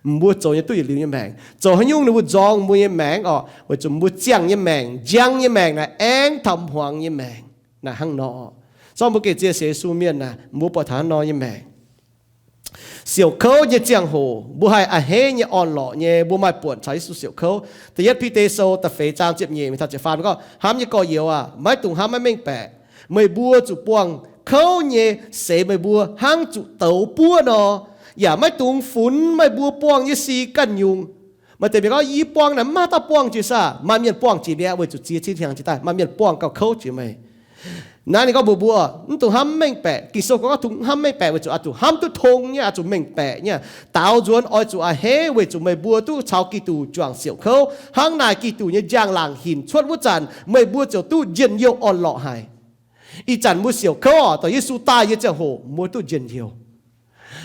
Mbuo zoux nyei duqv yietc liuz nyei maengc. Zoux haaix nyungc ninh mbuo nzorng mbuo nyei maengc orqc, weic zuqc mbuo ziangh nyei maengc, njang nyei maengc naaic aengx taux hmuangx nyei maengc. Naaic hnangv nor orqc. Zorqv mbuo gengh zien sienx Yesu mienh naaic, mbuo buatc taux hnangv nor nyei maengc. Siouc kouv nyei ziangh hoc mbuo haih a'hneiv nyei orn-lorqc nyei, mbuo maaih buonc caux Yesu siouc kouv. Da'yietv Bide Sou da'feix zaang ziepc nyeic mingh taux ziepc faam gorngv, hnamv nyei gorx-youz aah, maiv dungx hnamv maiv mengh baeqc. Meih mbuo zuqc buangh kouv nyei seix meih mbuo hnangv zuqc douz buov nor, yaac maiv dungx funx meih mbuo buangh nyei sic ganh nyungc. Maaih deix mienh gorngv, yie buangh naaic mv maaih dauh buangh jiex saah? Maaih mienh buangh jiex mi'aqv, weic zuqc ziex cin hnyangx jiex daaih maaih mienh buangh gauh kouv jiex meih. Naaiv ninh gorngv mbuox mbuo, mv dungx hnamv mengh baeqc. Ging-Sou gorngv, mv dungx hnamv mengh baeqc weic zuqc oix zuqc hnamv duqv tong nyei, oix zuqc mengh baeqc nyei. Daaux nzuonx oix zuqc a'hneiv weic zuqc meih mbuo duqv caux Giduc juangc siouc kouv. Hnangv naaic Giduc nyei njang-laangc hinc cuotv wuov zanc, meih mbuo ziouc duqv njien-youh orn-lorqc haic. Ih zanc mbuo siouc kouv orqc, dongh Yesu daaih nyei ziangh hoc mbuo duqv njien-youh.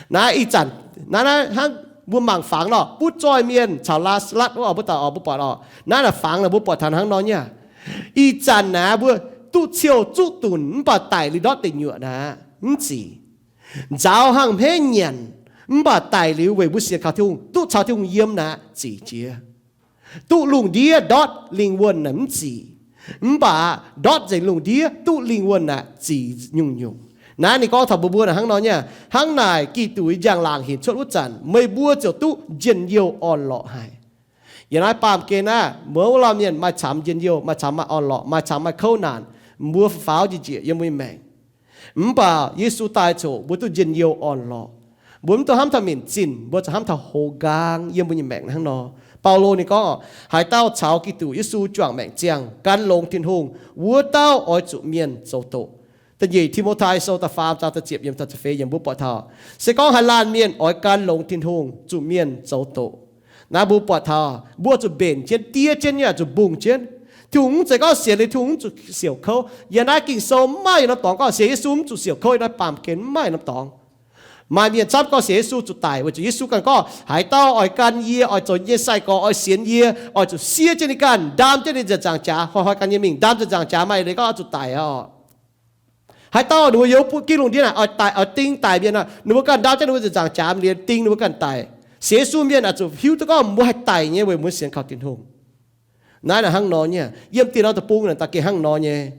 Naaiv ih zanc, naaiv, naaiv hnangv Mbuo mangc fangx nor, butv zoih mienh caux Laa^saa^latv wuov oc, mbuo daaih oc, mbuo buatc oc, naaiv naaic fangx naaic mbuo buatc taux hnangv nor nyei. Ih zanc naaic mbuo duqv ciouh zuqv dunc mv baac daic liuz ndortv deic nyuoqc naaic mv zic. Nzaaux hnangv hmeiv nyanc mv baac daic liuz weic mbuo sienx kaux Tin-Hungh duqv caux Tin-Hungh yiem naaic zic jiex. Duqv lungh ndiev ndortv lingh wuonh naaic mv zic, mv baac ndortv nzengc lungh ndiev duqv lingh wuonh naaic zic nyungc-nyungc. Naaiv ninh gorngv taux mbuo mbuo naaic hnangv nor nyei. Hnangv naaic Giduc nyei njang-laangc hinc cuotv wuov zanc meih mbuo ziouc duqv njien-youh orn-lorqc haic. Yiem naaiv baamh gen aah, mouz lauh mienh maaih camx njien-youh, maaih camx maaih orn-lorqc, maaih camx maaih kouv naanc, mbuo faaux njiec njiec yiem mbuo nyei maengc. Mv baac Yesu daaih coc mbuo duqv njien-youh orn-lorqc. Mbuo mv dungx hnamv taux minc zinh, mbuo zuqc hnamv taux hoz nqaang yiem mbuo nyei maengc hnangv nor. Baulo ninh gorngv, haaix dauh caux Giduc Yesu juangc maengc ziangh, gan longx Tin-Hungh, wuov dauh oix zuqc mienh zoux doqc. Da'nyeic Ti^mo^tai Sou da'faam zaang da'ziepc yiemc da'feix yiemc mbuo buatc taux, se gorngv haaix laanh mienh oix gan longx Tin-Hungh, zuqc mienh zoux doqc. Naaiv mbuo buatc taux mbuo zuqc mbenc jienv, diev jienv nyei, zuqc mbungh jienv. Tin-Hungh mv zeiz gorngv sienx liuz Tin-Hungh mv zuqc siouc kouv. Yiem naaiv Ging-Sou mv maaih yietc norm dorngx gorngv sienx Yesu mv zuqc siouc kouv, yiem naaiv baamh gen mv maaih yietc norm dorngx. Maaih mienh camv gorngv sienx Yesu zuqc daic, weic zuqc Yesu ganh gorngv, haaix dauh oix gan yie, oix zoux yie nyei sai-gorx, oix sienx yie, oix zuqc siev jienv ninh ganh, ndaam jienv ninh nziaauc nzaangc jaax, hnoi-hnoi gan yie mingh ndaam nziaauc nzaangc jaax, maaih leiz gorngv oix zuqc daic oc. Haaix dauh ninh mbuo yiem butv Giduc ndiev naaic, oix daic, oix ding daic mienh nor, ninh mbuo ganh ndaam jienv ninh mbuo nziaauc nzaangc jaax, liemh ding ninh mbuo ganh daic. Sienx Yesu mienh oix zuqc hiuv duqv gorngv mbuo haih daic nyei weic mbuo sienx kaux Tin-Hungh. Naaiv naaic hnangv nor nyei, yiem dieh norm deic-bung naaic da'gengh hnangv nor nyei.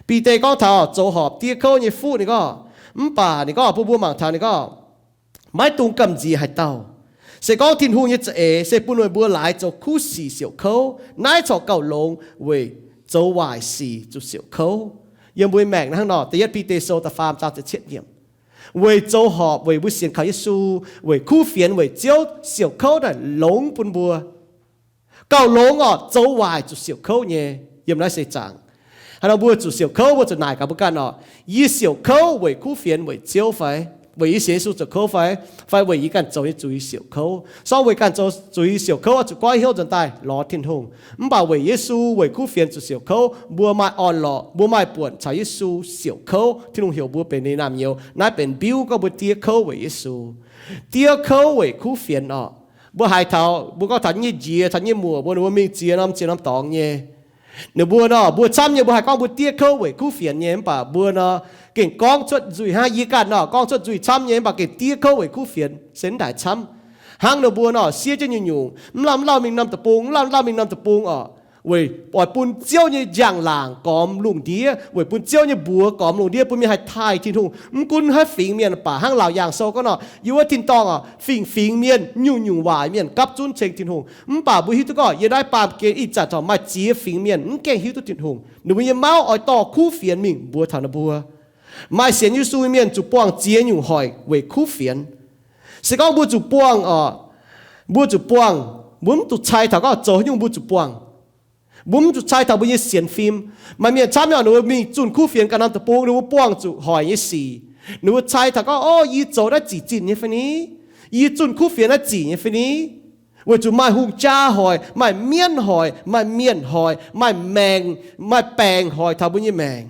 Bide gorngv taux zoux horpc dieh kouv nyei fuqv ninh gorngv, mv baac ninh gorngv bun mbuo mangc taux ninh gorngv, maiv dungx gamh nziex haaix dauh. Se gorngv Tin-Hungh nyei za'eix se bun meih mbuo laaix zoux kuv sic siouc kouv, naaiv corc gauh longx weic zoux waaic sic zuqc siouc kouv. Yiem mbuo maengc hnangv nor, da'yietv Bide Sou da'faam zaang ziepc cietv yiemc, weic zoux horpc weic mbuo sienx kaux Yesu, weic kuv fienx weic Ziouv siouc kouv naaic longx bun mbuo. Gauh longx orqc, zoux waaic zuqc siouc kouv nyei yiem naaiv seix zaangc. Hnangv nor mbuo zuqc siouc kouv, mbuo zuqc naaic gaax mbuo ganh orqc, yie siouc kouv weic kuv fienx weic Ziouv fai? Weic yie sienx Yesu zoux kouv fai? Fai weic yie ganh zoux nyei zuiz siouc kouv? Sorng weic ganh zoux zuiz siouc kouv oix zuqc goiv hnyouv nzuonx daaih lorz Tin-Hungh. Mv baac weic Yesu, weic kuv fienx zuqc siouc kouv, mbuo maaih orn-lorqc, mbuo maaih buonc caux Yesu siouc kouv. Tin-Hungh heuc mbuo benx ninh nyei naamh nyouz. Naaiv benx mbiuv gorngv mbuo diev kouv weic Yesu. Diev kouv weic kuv fienx orqc. Mbuo haiz taux, mbuo gorngv taux nyei njiec, taux nyei muoc mbuo, ninh mbuo mingh ziex norm ziex norm dorngx nyei. Ninh mbuo nor, mbuo camv nyei mbuo haih gorngv mbuo diev kouv weic kuv fienx nyei, mv baac mbuo nor, gengh gorngv cuotv nzuih hnangv. Yie ganh nor, gorngv cuotv nzuih camv nyei, mv baac gengh diev kouv weic kuv fienx se mv daaih camv. Hnangv nor mbuo nor, siev jienv nyungc-nyungc, mv lauh mv lauh mingh norm deic-bung, mv lauh mv lauh mingh norm deic-bung orqc, weic oix bun Ziouv nyei njang-laangc gormx lungh ndiev, weic bun Ziouv nyei mbuox gormx lungh ndiev, bun mienh haih taaih Tin-Hungh. Mv gunv haaix fingx mienh baac hnangv Laauc Yaangh Sou gorngv nor, yiem wuov tin-dorngh orqc, fingx-fingx mienh, nyungc-nyungc waaic mienh gapv zunv ceng Tin-Hungh. Mv baac mbuo hiuv duqv gorngv yiem naaiv baamh gen ih zanc corc maaih ziex fingx mienh mv gaengh hiuv duqv Tin-Hungh. Ninh mbuo nyei mauv oix dorh kuv fienx mingh mbuox taux ninh mbuo. Maaih sienx Yesu nyei mienh zuqc buangh ziex nyungc hoic weic kuv fienx. Se gorngv mbuo zuqc buangh orqc, mbuo zuqc buangh, mbuo mv zuqc cai taux gorngv zoux haaix nyungc mbuo zuqc buangh. Mbuo mv zuqc cai taux mbuo nyei sienx fim. Maaih mienh camv nyei, ninh mbuo mingh zunh kuv fienx ganh norm deic-bung, ninh mbuo buangh zuqc hoic nyei sic. Ninh mbuo cai taux gorngv, o, yie zoux naaiv zic zinh nyei fai ni? Yie zunh kuv fienx naaiv zic nyei fai ni? Weic zuqc maaih hungh jaa hoic, maaih mienv hoic, maaih mienh hoic, maaih maengc, maaih baengc hoic taux mbuo nyei maengc.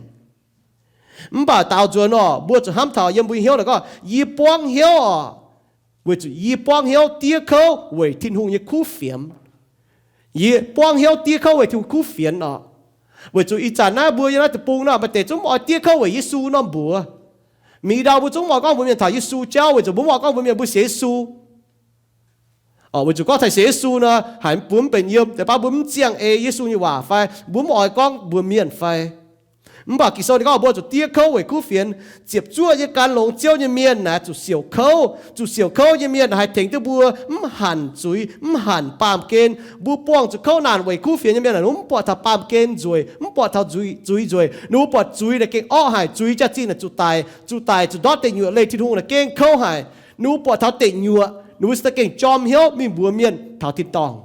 Mv baac daaux nzuonx orqc, mbuo zuqc hnamv taux yiem mbuo hnyouv naaic gorngv, yie buangv hnyouv orqc, weic zuqc yie buangv hnyouv diev kouv weic Tin-Hungh nyei kuv fienx. Yie buangv hnyouv diev kouv weic Tin-Hungh kuv fienx orqc. Weic zuqc ih zanc naaiv mbuo yiem naaiv deic-bung nor, maaih deix zungv mv oix diev kouv weic Yesu norm mbuox. Mingh ndau mbuo zungv mv oix gorngv mbuox mienh taux Yesu jauv, weic zuqc mbuo mv oix gorngv mbuox mienh mbuo sienx Yesu. Orqc, weic zuqc gorngv taux sienx Yesu nor, haiz mbuo mv benx yiem, deix baav mbuo mv ziangh ei Yesu nyei waac fai mbuo mv oix gorngv mbuox mienh fai. Mv baac Ging-Sou ninh gorngv mbuo zuqc diev kouv weic kuv fienx, ziepc zuoqv nyei gan longx Ziouv nyei mienh naaic zuqc siouc kouv. Zuqc siouc kouv nyei mienh haih tengx duqv mbuo mv hanc zuiz, mv hanc baamh gen. Mbuo buangh zuqc kouv naanc weic kuv fienx nyei mienh naaic, mv buatc taux baamh gen nzueic, mv buatc taux zuiz nzueic. Ninh mbuo buatc zuiz naaic gengh orqv haic, zuiz jaax-zinh naaic zuqc daic, zuqc daic zuqc ndortv deic nyuoqc leih Tin-Hungh naaic gengh kouv haic. Ninh mbuo buatc taux deic nyuoqc, ninh mbuo se gengh jorm hnyouv mingh mbuox mienh taux tin-dorngh.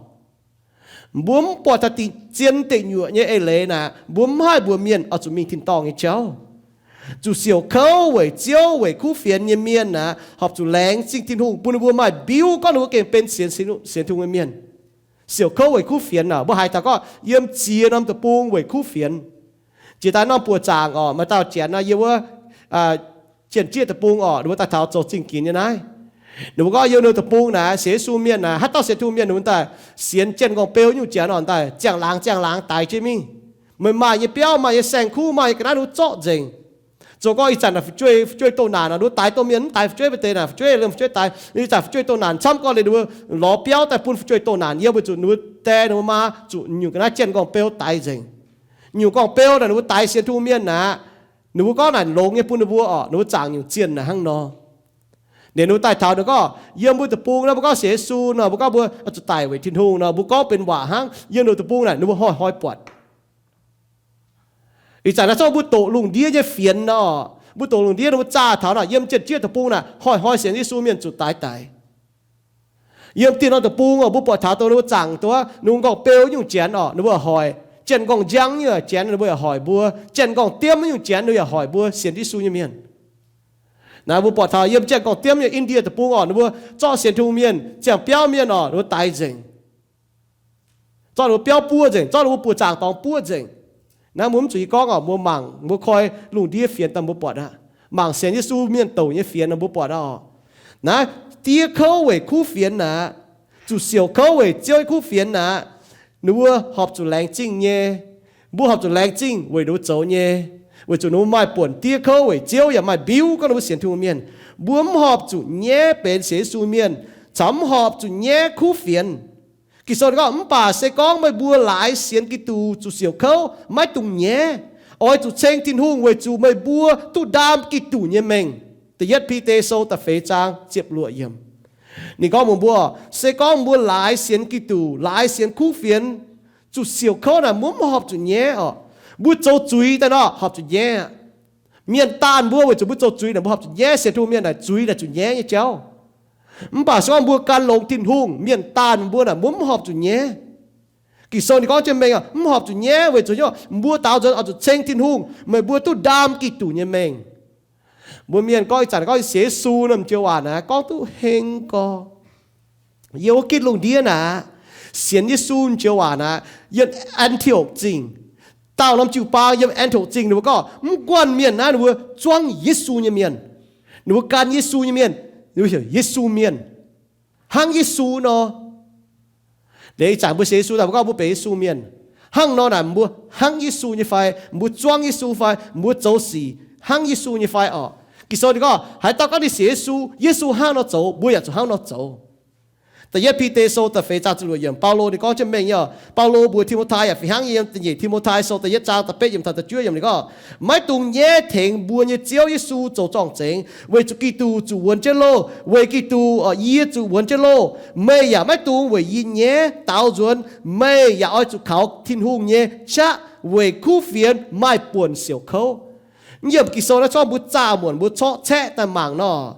Mbuo mv buatc taux dingc zien deic nyuoqc nyei eix leiz naaic, mbuo mv haih mbuox mienh oix zuqc mingh tin-dorngh nyei jauv. Zuqc siouc kouv weic Ziouv, weic kuv fienx nyei mienh naaic, horpc zuqc laengz zingh Tin-Hungh bun ninh mbuo maaih mbiuv gorngv ninh mbuo gengh benx sienx, sienx Tin-Hungh nyei mienh. Siouc kouv weic kuv fienx naaic, mbuo haiz taux gorngv yiem ziex norm deic-bung weic kuv fienx. Jiex daaih norm buoz-zaangc orqc, maaih dauh janx nor, yiem wuov Jienh Jieqv deic-bung orqc, ninh mbuo daaih taux zoux zingh ginx nyei naaiv. Ninh mbuo gorngv yiem ninh deic-bung naaic sienx Yesu mienh naaic, haaix dauh sienx Tin-Hungh mienh, ninh mbuo daaih sienx janx-nqorngv beu nyungc janx orqc, daaih ziangh laangz ziangh laangz daix jienv mingh. Meih maaih nyei biauv, maaih nyei saeng-kuv, maaih nyei ga'naaiv, ninh zorqv nzengc. Zoux gorngv ih zanc naaic fu'jueiv, fu'jueiv doh naanc, ninh mbuo daix domh mienh mv daix fu'jueiv, mv deix naaic fu'jueiv, fu'jueiv daix, ih zanc fu'jueiv doh naanc camv gorngv liuz, ninh mbuo lorz biauv daaih bun fu'jueiv doh naanc yiem, weic zuqc ninh mbuo die, ninh mbuo maa zuqc nyungc ga'naaiv janx-nqorngv beu daix nzengc. Nyungc nqorngv beu naaic ninh mbuo daix sienx Tin-Hungh mienh aqv. Ninh mbuo gorngv naaic longx nyei bun ninh mbuo orqc, ninh mbuo zaangc nyungc zienh naaic hnangv nor. Ninh mbuo daaih taux ninh gorngv yiem mbuo deic-bung naaic, mbuo gorngv sienx Yesu nor, mbuo gorngv mbuo zuqc daic weic Tin-Hungh nor, mbuo gorngv benx waac hnangv, yiem ninh deic-bung naaic ninh mbuo hnoi-hnoi buatc. Ih zanc naaiv zorqv mbuo doqc lungh ndiev nyei fienx nor, mbuo doqc lungh ndiev nor, mbuo zaah taux naaic yiem jien-jieqv deic-bung naaic hnoi-hnoi sienx Yesu mienh zuqc daix daic. Yiem dieh norm deic-bung oc, mbuo buatc taux dongh ninh mbuo zaangc duqv ninh mbuo nqorngv beu nyungc janx orqc, ninh mbuo yaac hoic. Janx-nqorngv njang nyungc janx ninh mbuo yaac hoic mbuo. Janx-nqorngv diemv nyungc janx ninh mbuo yaac hoic mbuo sienx Yesu nyei mienh. Naaiv mbuo buatc taux yiem janx-nqorngv diemv nyei India deic-bung orqc, ninh mbuo zorqv sienx Tin-Hungh mienh, ziangh biauv mienh orqc, ninh mbuo daix nzengc. Zorqv ninh mbuo biauv buov nzengc, zorqv ninh mbuo buoz zaangc dorngx buov nzengc. Naaiv mbuo mv zuqc hiuv gorngv orqc, mbuo mangc, mbuo koi lungh ndiev fienx daaih mbuo buatc aqv. Mangc sienx Yesu mienh douc nyei fienx nor mbuo buatc aqv orqc. Naaiv diev kouv weic kuv fienx aqv. Zuqc siouc kouv weic Ziouv nyei kuv fienx aqv. Ninh mbuo horpc zuqc laengz zingh nyei. Mbuo horpc zuqc laengz zingh weic ninh mbuo zoux nyei. Weic zuqc ninh mbuo maaih buonc diev kouv weic Ziouv yaac maaih mbiuv gorngv ninh mbuo sienx Tin-Hungh mienh. Mbuo mv horpc zuqc nyaiv benx sienx Yesu mienh, caux mv horpc zuqc nyaiv kuv fienx. Ging-Sou gorngv, mv baac se gorngv meih mbuo laaix sienx Giduc zuqc siouc kouv, maiv dungx nyaiv. Oix zuqc ceng Tin-Hungh weic zuqc meih mbuo duqv ndaam Giduc nyei mengh. Da'yietv Bide Sou da'feix zaang ziepc luoqc yiemc. Ninh gorngv mbuox mbuo, se gorngv mbuo laaix sienx Giduc, laaix sienx kuv fienx, zuqc siouc kouv naaic mbuo mv horpc zuqc nyaiv orqc. Mbuo zoux zuiz daaih nor horpc zuqc nyaiv aqv. Mienh daanh mbuo weic zuqc mbuo zoux zuiz naaic mbuo horpc zuqc nyaiv. Sienx Tin-Hungh mienh naaic zuiz naaic zuqc nyaiv nyei jauv. Mv baac se gorngv mbuo gan longx Tin-Hungh, mienh daanh mbuo naaic mbuo mv horpc zuqc nyaiv. Ging-Sou ninh gorngv jienv mengh, mv horpc zuqc nyaiv weic zuqc mbuo daaux nzuonx oix zuqc ceng Tin-Hungh, meih mbuo duqv ndaam Giduc nyei mengh. Mbuo mienh gorngv ih zanc gorngv sienx Yesu nor, m'njoux waac naaic gorngv duqv heng gorx. Yiem wuov gitv lungh ndiev naaic, sienx Yesu m'njoux waac naaic, yiem An^ti^okc Zingh, dauh norm jiu-baang yiem An^ti^okc Zingh ninh mbuo gorngv mv guanh mienh naaiv ninh mbuo zuangv Yesu nyei mienh. Ninh mbuo gan Yesu nyei mienh, ninh mbuo heuc Yesu mienh, hnangv Yesu nor. Liuz ih zanc mbuo sienx Yesu daaih mbuo gorngv mbuo benx Yesu mienh. Hnangv nor naaic mbuo hnangv Yesu nyei fai? Mbuo zuangv Yesu fai? Mbuo zoux sic hnangv Yesu nyei fai orqc? Ging-Sou ninh gorngv haaix dauh gorngv ninh sienx Yesu, Yesu hnangv nor zoux, mbuo yaac zuqc hnangv nor zoux. Da'yietv Bide Sou da'feix zaang ziepc luoqc yiemc, Baulo ninh gorngv jienv mengh nyei. Baulo mbuox Ti^mo^tai yaac fih hnangv nyei. Yiem da'nyeic Ti^mo^tai Sou da'yietv zaang da'betv yiemc taux da'juov yiemc ninh gorngv, maiv dungx nyaiv tengx mbuo nyei Ziouv Yesu zoux zorng-zengx, weic zuqc Giduc zuqc wuonx jienv loh. Weic Giduc, yie zuqc wuonx jienv loh. Meih yaac maiv dungx weic yie nyaiv daaux nzuonx. Meih yaac oix zuqc kaux Tin-Hungh nyei qaqv weic kuv fienx maaih buonc siouc kouv. Yiem Ging-Sou naaiv corc mbuo zaah muonc mbuo corc caeqv daaih mangc nor,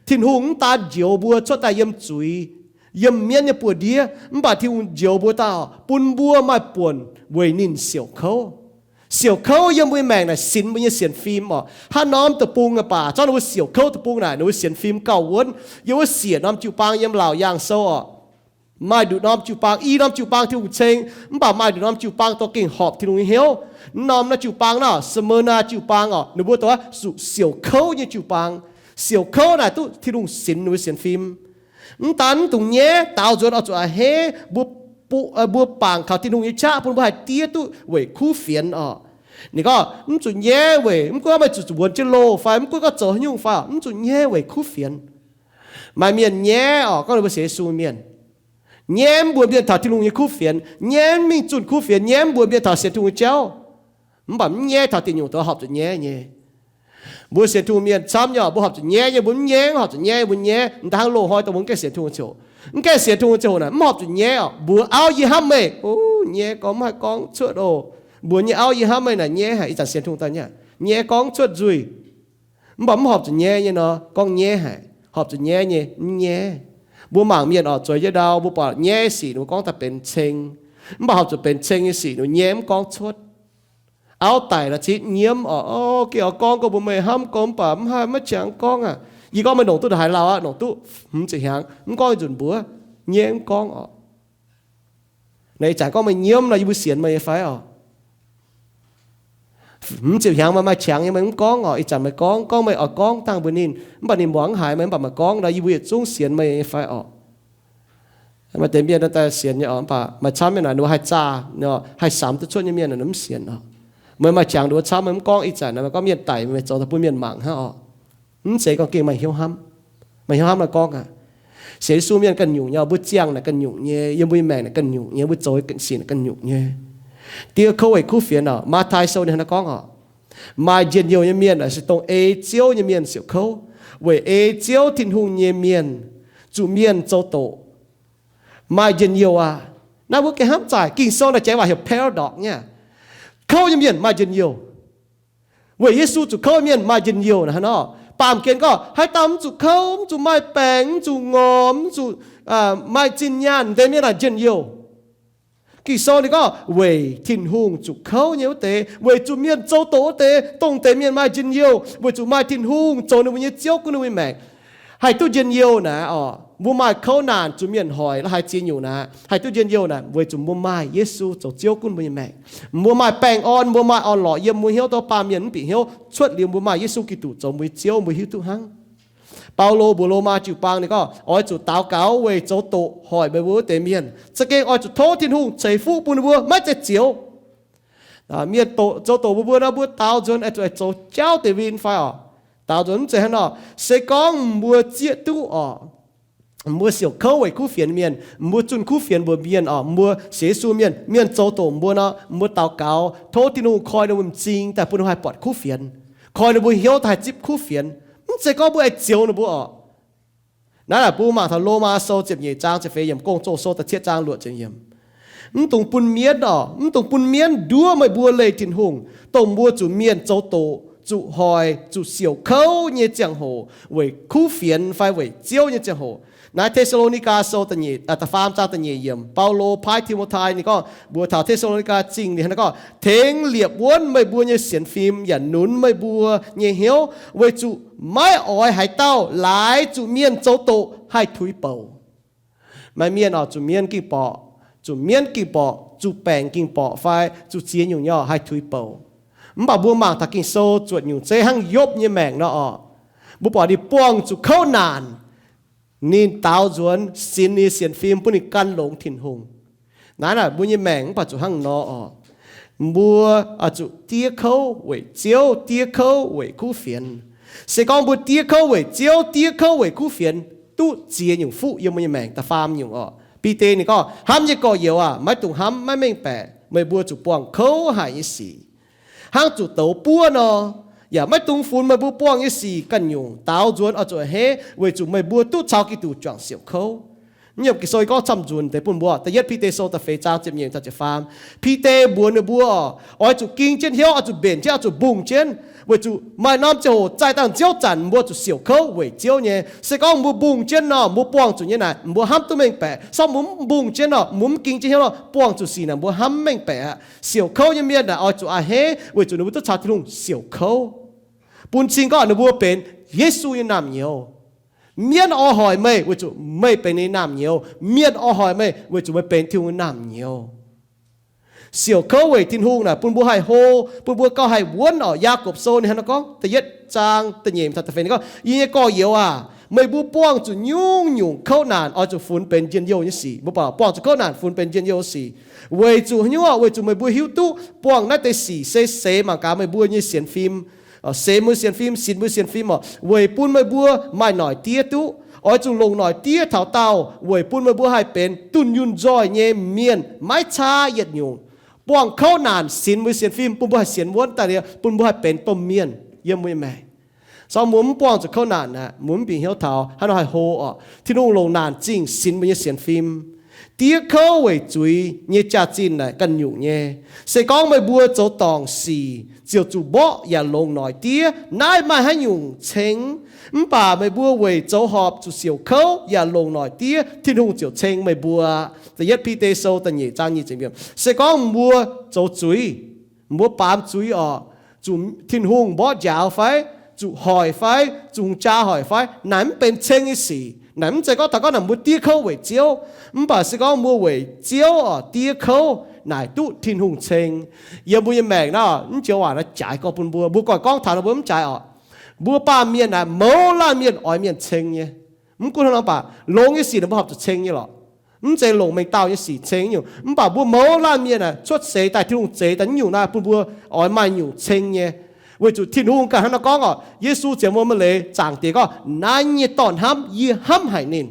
Tin-Hungh mv daan njoux mbuo cuotv daaih yiem zuiz, yiem mienv nyei buoz-ndiev, mv baac Tin-Hungh njoux mbuo daaih bun mbuo maaih buonc weic ninh siouc kouv. Siouc kouv yiem mbuo nyei maengc naaic sinx mbuo nyei sienx fim orqc. Haaix norm deic-bung baac, zorqv ninh mbuo siouc kouv deic-bung naaic, ninh mbuo sienx fim gauh wuonv. Yiem wuov siec norm jiu-baang yiem Laauc Yaangh Sou orqc, maaih nduqc norm jiu-baang, i norm jiu-baang Tin-Hungh ceng, mv baac maaih nduqc norm jiu-baang dorh gengh horpc Tin-Hungh nyei hnyouv. Mv norm naaiv jiu-baang naaic, Smyrna jiu-baang orqc, ninh mbuo dongh zuqc siouc kouv nyei jiu-baang. Siouc kouv naaic duqv Tin-Hungh sinx ninh mbuo sienx fim. Mv daan mv dungx nyaiv, daaux nzuonx oix zuqc a'hneiv, mbuo bangc kaux Tin-Hungh nyei qaqv bun mbuo haih diev duqv weic kuv fienx orqc. Ninh gorngv mv zuqc nyaiv weic, mv gunv meih zuqc wuonx jienv loh fai mv gunv gorngv zoux haaix nyungc fai, mv zuqc nyaiv weic kuv fienx. Maaih mienh nyaiv orqc, gorngv ninh mbuo sienx Yesu mienh, nyaiv mv mbuox mienh taux Tin-Hungh nyei kuv fienx, nyaiv mv mingh zunh kuv fienx, nyaiv mv mbuox mienh taux sienx Tin-Hungh nyei jauv. Mv baac mv nyaiv taux diuc nyungc doz horpc zuqc nyaiv nyei. Mbuo sienx Tin-Hungh mienh camv nyei orqc, mbuo horpc zuqc nyaiv nyei. Mbuo mv nyaiv, horpc zuqc nyaiv, mbuo nyaiv. Mv daan hnangv loz-hnoi dongh mbuo mv gaengh sienx Tin-Hungh ziouc, mv gaengh sienx Tin-Hungh ziouc naaic mv horpc zuqc nyaiv orqc. Mbuox auv, yie hnamv meih. Nyaiv gorngv mv haih gorngv cuotv oc. Mbuox nyei auv, yie hnamv meih naaic nyaiv haic. Ih zanc sienx Tin-Hungh daaih nyaiv gorngv cuotv nzuih. Mv baac mv horpc zuqc nyaiv nyei nor gorngv nyaiv haic. Horpc zuqc nyaiv nyei mv nyaiv. Mbuo mangc mienh orqc, zueiz jienv ndau mbuo buatc nyaiv sic ninh mbuo gorngv daaih benx ceng. Mv baac horpc zuqc benx ceng nyei sic ninh mbuo nyaiv mv gorngv cuotv. Auv daic la'zitv nyiemv orqc, o, gengh oix gorngv gorngv mbuox meih hnamv gorngv, mv baac mv haih, maiv qangx gorngv aqv. Yie gorngv meih longc duqv ndongc haaix lauh aqv, longc duqv hmz ziepc hnyangx, mv gorngv nzunc mbuox, nyaiv mv gorngv orqc. Naaiv ih zanc gorngv meih nyiemv nor, yie mbuo sienx meih nyei fai orqc? Mv ziepc hnyangx meih maaih qangx nyei meih mv gorngv orqc. Ih zanc meih gorngv, gorngv meih oix gorngv dangh mbuox ninh, mv baac ninh muangx mv haiz meih, mv baac meih gorngv nor, yie mbuo yietc zungv sienx meih nyei fai orqc? Maaih deix mienh daaih sienx nyei orqc, mv baac maaih camv mienh naaic ninh mbuo haih zaah, haih samx duqv cuotv nyei mienh naaic mv sienx orqc. Meih maaih qangx nduov camv meih mv gorngv, ih zanc naaic meih gorngv mienh daic meih zoux daaih bun mienh mangc hnangv orqc. Mv zeiz gorngv gengh maaih hnyouv hnamv. Maaih hnyouv hnamv naaic gorngv aqv. Sienx Yesu mienh ganh nyungc nyei, mbuo ziangh naaic ganh nyungc nyei, yiem mbuo nyei maengc naaic ganh nyungc nyei, mbuo zoux ganh sic naaic ganh nyungc nyei. Diev kouv weic kuv fienx orqc. Matv^tai Sou ninh hnangv naaiv gorngv orqc, maaih njien-youh nyei mienh se dongh ei Ziouv nyei mienh siouc kouv, weic ei Ziouv Tin-Hungh nyei mienh zuqc mienh zoux doqc. Maaih njien-youh aqv. Naaiv mbuo gengh hnamv zaaic, Ging-Sou naaiv jaaix waac heuc paradox nyei. Kouv nyei mienh maaih njien-youh. Weic Yesu zuqc kouv nyei mienh maaih njien-youh naaic hnangv nor. Baamh gen gorngv haaix dauh mv zuqc kouv, mv zuqc maaih baengc, mv zuqc ngorc, mv zuqc maaih zinh nyaanh, deix mienh naaic njien-youh. Ging-Sou ninh gorngv weic Tin-Hungh zuqc kouv nyei wuov deix, weic zuqc mienh zoux doqc wuov deix, dongh deix mienh maaih njien-youh, weic zuqc maaih Tin-Hungh zoux ninh mbuo nyei Ziouv gunv ninh mbuo nyei maengc. Haih duqv njien-youh naaic orqc, mbuo maaih kouv naanc zuqc mienh hoic la'haaix ziex nyungc naaic, haih duqv njien-youh naaic weic zuqc mbuo maaih Yesu zoux Ziouv gunv mbuo nyei maengc. Mbuo maaih baengh orn, mbuo maaih orn-lorqc yiem, mbuo hnyouv duqv baamh mienh mv bieqc hnyouv cuotv liuz mbuo maaih Yesu Giduc zoux mbuo nyei Ziouv, mbuo hiuv duqv hnangv. Baulo mbuox Lomaa jiu-baang ninh gorngv, oix zuqc daux gaux weic zoux doqc hoic meih mbuo wuov deix mienh. Za'gengh oix zuqc tov Tin-Hungh ceix fuqv bun ninh mbuo maiv zeiz zioux. Mienh zoux doqc mbuox mbuo nor, mbuo daaux nzuonx oix zuqc zoux jauv deix win fai orqc? Daaux nzuonx mv zeiz hnangv nor. Se gorngv mbuo zieqv duqv orqc, mbuo siouc kouv weic kuv fienx mienh, mbuo zunh kuv fienx mbuox mienh orqc, mbuo sienx Yesu mienh, mienh zoux doqc mbuo nor, mbuo daux gaux tov Tin-Hungh koi ninh mbuo m'zing daaih bun ninh mbuo haih buatc kuv fienx, koi ninh mbuo hnyouv daaih haih zipv kuv fienx. Mv zeiz gorngv mbuo aengx zioux ninh mbuo orqc. Naaiv naaic mbuo mangc taux Lomaa Sou ziepc nyeic zaang ziepc feix yiemc, Gong-Zoh Sou da'cietv zaang luoqc ziepc yiemc. Mv dungx bun mienv orqc, mv dungx bun mienv nduov meih mbuo leih Tin-Hungh, dongh mbuo zuqc mienh zoux doqc, zuqc hoic, zuqc siouc kouv nyei ziangh hoc, weic kuv fienx fai weic Ziouv nyei ziangh hoc. Naaiv Te^saa^lo^ni^gaa Sou da'faam zaang da'nyeic yiemc, Baulo paaiv Ti^mo^tai ninh gorngv, mbuox taux Te^saa^lo^ni^gaa Zingh ninh hnangv naaiv gorngv, tengx liepc wuonv meih mbuo nyei sienx fim yaac nunx meih mbuo nyei hnyouv, weic zuqc maiv oix haaix dauh laaix zuqc mienh zoux doqc haih tuix bouc. Maaih mienh oc, zuqc mienv ging borqc, zuqc mienv ging borqc, zuqc baengc ging borqc fai zuqc ziex nyungc nyei orqc haih tuix bouc. Mv baac mbuo mangc taux Ging-Sou zuotc nyungc zeiv hnangv Yopv nyei maengc nor orqc, mbuo buatc ninh buangh zuqc kouv naanc, ninh daaux nzuonx sinx ninh sienx fim bun ninh gan longx Tin-Hungh. Naaiv naaic mbuo nyei maengc mv baac zuqc hnangv nor orqc. Mbuo zuqc diev kouv weic Ziouv, diev kouv weic kuv fienx. Se gorngv mbuo diev kouv weic Ziouv, diev kouv weic kuv fienx, duqv ziex nyungc fuqv yiem mbuo nyei maengc. Da'faam nyungc orqc, Bide ninh gorngv, hnamv nyei gorx-youz aac, maiv dungx hnamv maiv mengh baeqc meih mbuo zuqc buangh kouv haic nyei sic, hnangv zuqc douz buov nor. Yaac maiv dungx funx meih mbuo buangh nyei sic ganh nyungc. Daaux nzuonx oix zuqc a'hneiv weic zuqc meih mbuo duqv caux Giduc juangc siouc kouv. Yiem Ging-Sou gorngv camv nzunc deix bun mbuo. Da'yietv Bide Sou da'feix zaang ziepc nyeic, ziepc faam. Bide mbuox ninh mbuo oix zuqc ging jienv hnyouv, oix zuqc mbenc jienv, oix zuqc mbungh jienv, weic zuqc maaih norm ziangh hoc zaih dangh nziouv zanc mbuo zuqc siouc kouv weic Ziouv nyei. Se gorngv mbuo mbungh jienv nor, mbuo buangh zuqc nyei naaic mbuo hnamv duqv mengh baeqc. Se gorngv mbuo mv mbungh jienv nor, mbuo mv ging jienv hnyouv nor, buangh zuqc sic naaic mbuo hnamv mv mengh baeqc aqv. Siouc kouv nyei mienh naaic oix zuqc a'hneiv weic zuqc ninh mbuo duqv caux Tin-Hungh siouc kouv. Bun cing gorngv ninh mbuo benx Yesu nyei naamh nyouz. Mienv oix hoic meih weic zuqc meih benx ninh naamh nyouz. Mienh oix hoic meih weic zuqc meih benx Tin-Hungh nyei naamh nyouz. Siouc kouv weic Tin-Hungh naaic bun mbuo haih hlo, bun mbuo gauh haih wuonv orqc. Yaagorpc Sou ninh hnangv naaiv gorngv, da'yietv zaang da'nyeic taux da'feix ninh gorngv, yie nyei gorx-youz aac, meih mbuo buangh zuqc nyungc-nyungc kouv naanc oix zuqc funx benx njien-youh nyei sic. Mbuo buangh zuqc kouv naanc funx benx njien-youh sic weic zuqc haaix nyungc? Weic zuqc meih mbuo hiuv duqv buangh naaiv deix sic se seix mangc gaax meih mbuo nyei sienx fim, seix mbuo sienx fim, sinx mbuo sienx fim orqc, weic bun meih mbuo maaih noic diev duqv. Oix zuqc longc noic diev taux daauh weic bun meih mbuo haih benx dunh yunh nzoih nyei mienh maiv caa yietc nyungc. Buangh kouv naanc sinx mbuo sienx fim bun mbuo haih sienx wuonv daaih liuz bun mbuo haih benx domh mienh yiem mbuo nyei maengc. Se gorngv mbuo mv buangh zuqc kouv naanc aqv, mbuo mv bieqc hnyouv taux haaix nor haih hlo orqc. Tin-Hungh longc naanc zingh sinx mbuo nyei sienx fim. Diev kouv weic zuiz nyei jaax-zinh naaic ganh nyungc nyei. Se gorngv meih mbuo zoux dorngc sic, ziouc zuqc mborqv yaac longc noic diev, naaiv maaih haaix nyungc ceng? Mv baac meih mbuo weic zoux horpc zuqc siouc kouv yaac longc noic diev, Tin-Hungh ziouc ceng meih mbuo. Da'yietv Bide Sou da'nyeic zaang nyic ziepc yiemc. Se gorngv mbuo zoux zuiz, mbuo baamz zuiz orqc, zuqc Tin-Hungh mborqv njaaux fai, zuqc hoic fai, zuqc hungh jaa hoic fai, naaic mv benx ceng nyei sic. Naaic mv zeiz gorngv taux gorngv naaic mbuo diev kouv weic Ziouv. Mv baac se gorngv mbuo weic Ziouv orqc diev kouv, naaic duqv Tin-Hungh ceng. Yiem mbuo nyei maengc naaiv, mv joux waac naaiv jaaix gorngv bun mbuo, mbuo goiv gorngv taux nor mbuo mv jaaix orqc. Mbuo baamh mienh naaic mouz laanh mienh oix mienh ceng nyei. Mv gunv hnangv nor baac longx nyei sic naaic mbuo horpc zuqc ceng nyei lorqc. Mv zeiz longc mengh dauh nyei sic ceng nyungc. Mv baac mbuo mouz laanh mienh naaic cuotv seix daaih Tin-Hungh zeix daaih nyungc naaic bun mbuo oix maaih nyungc ceng nyei. Weic zuqc Tin-Hungh ganh hnangv nor gorngv orqc, Yesu ziouc mbuo maaih leiz zaangc diex gorngv, naaiv nyei dorn-hnamv yie hnamv haic ninh.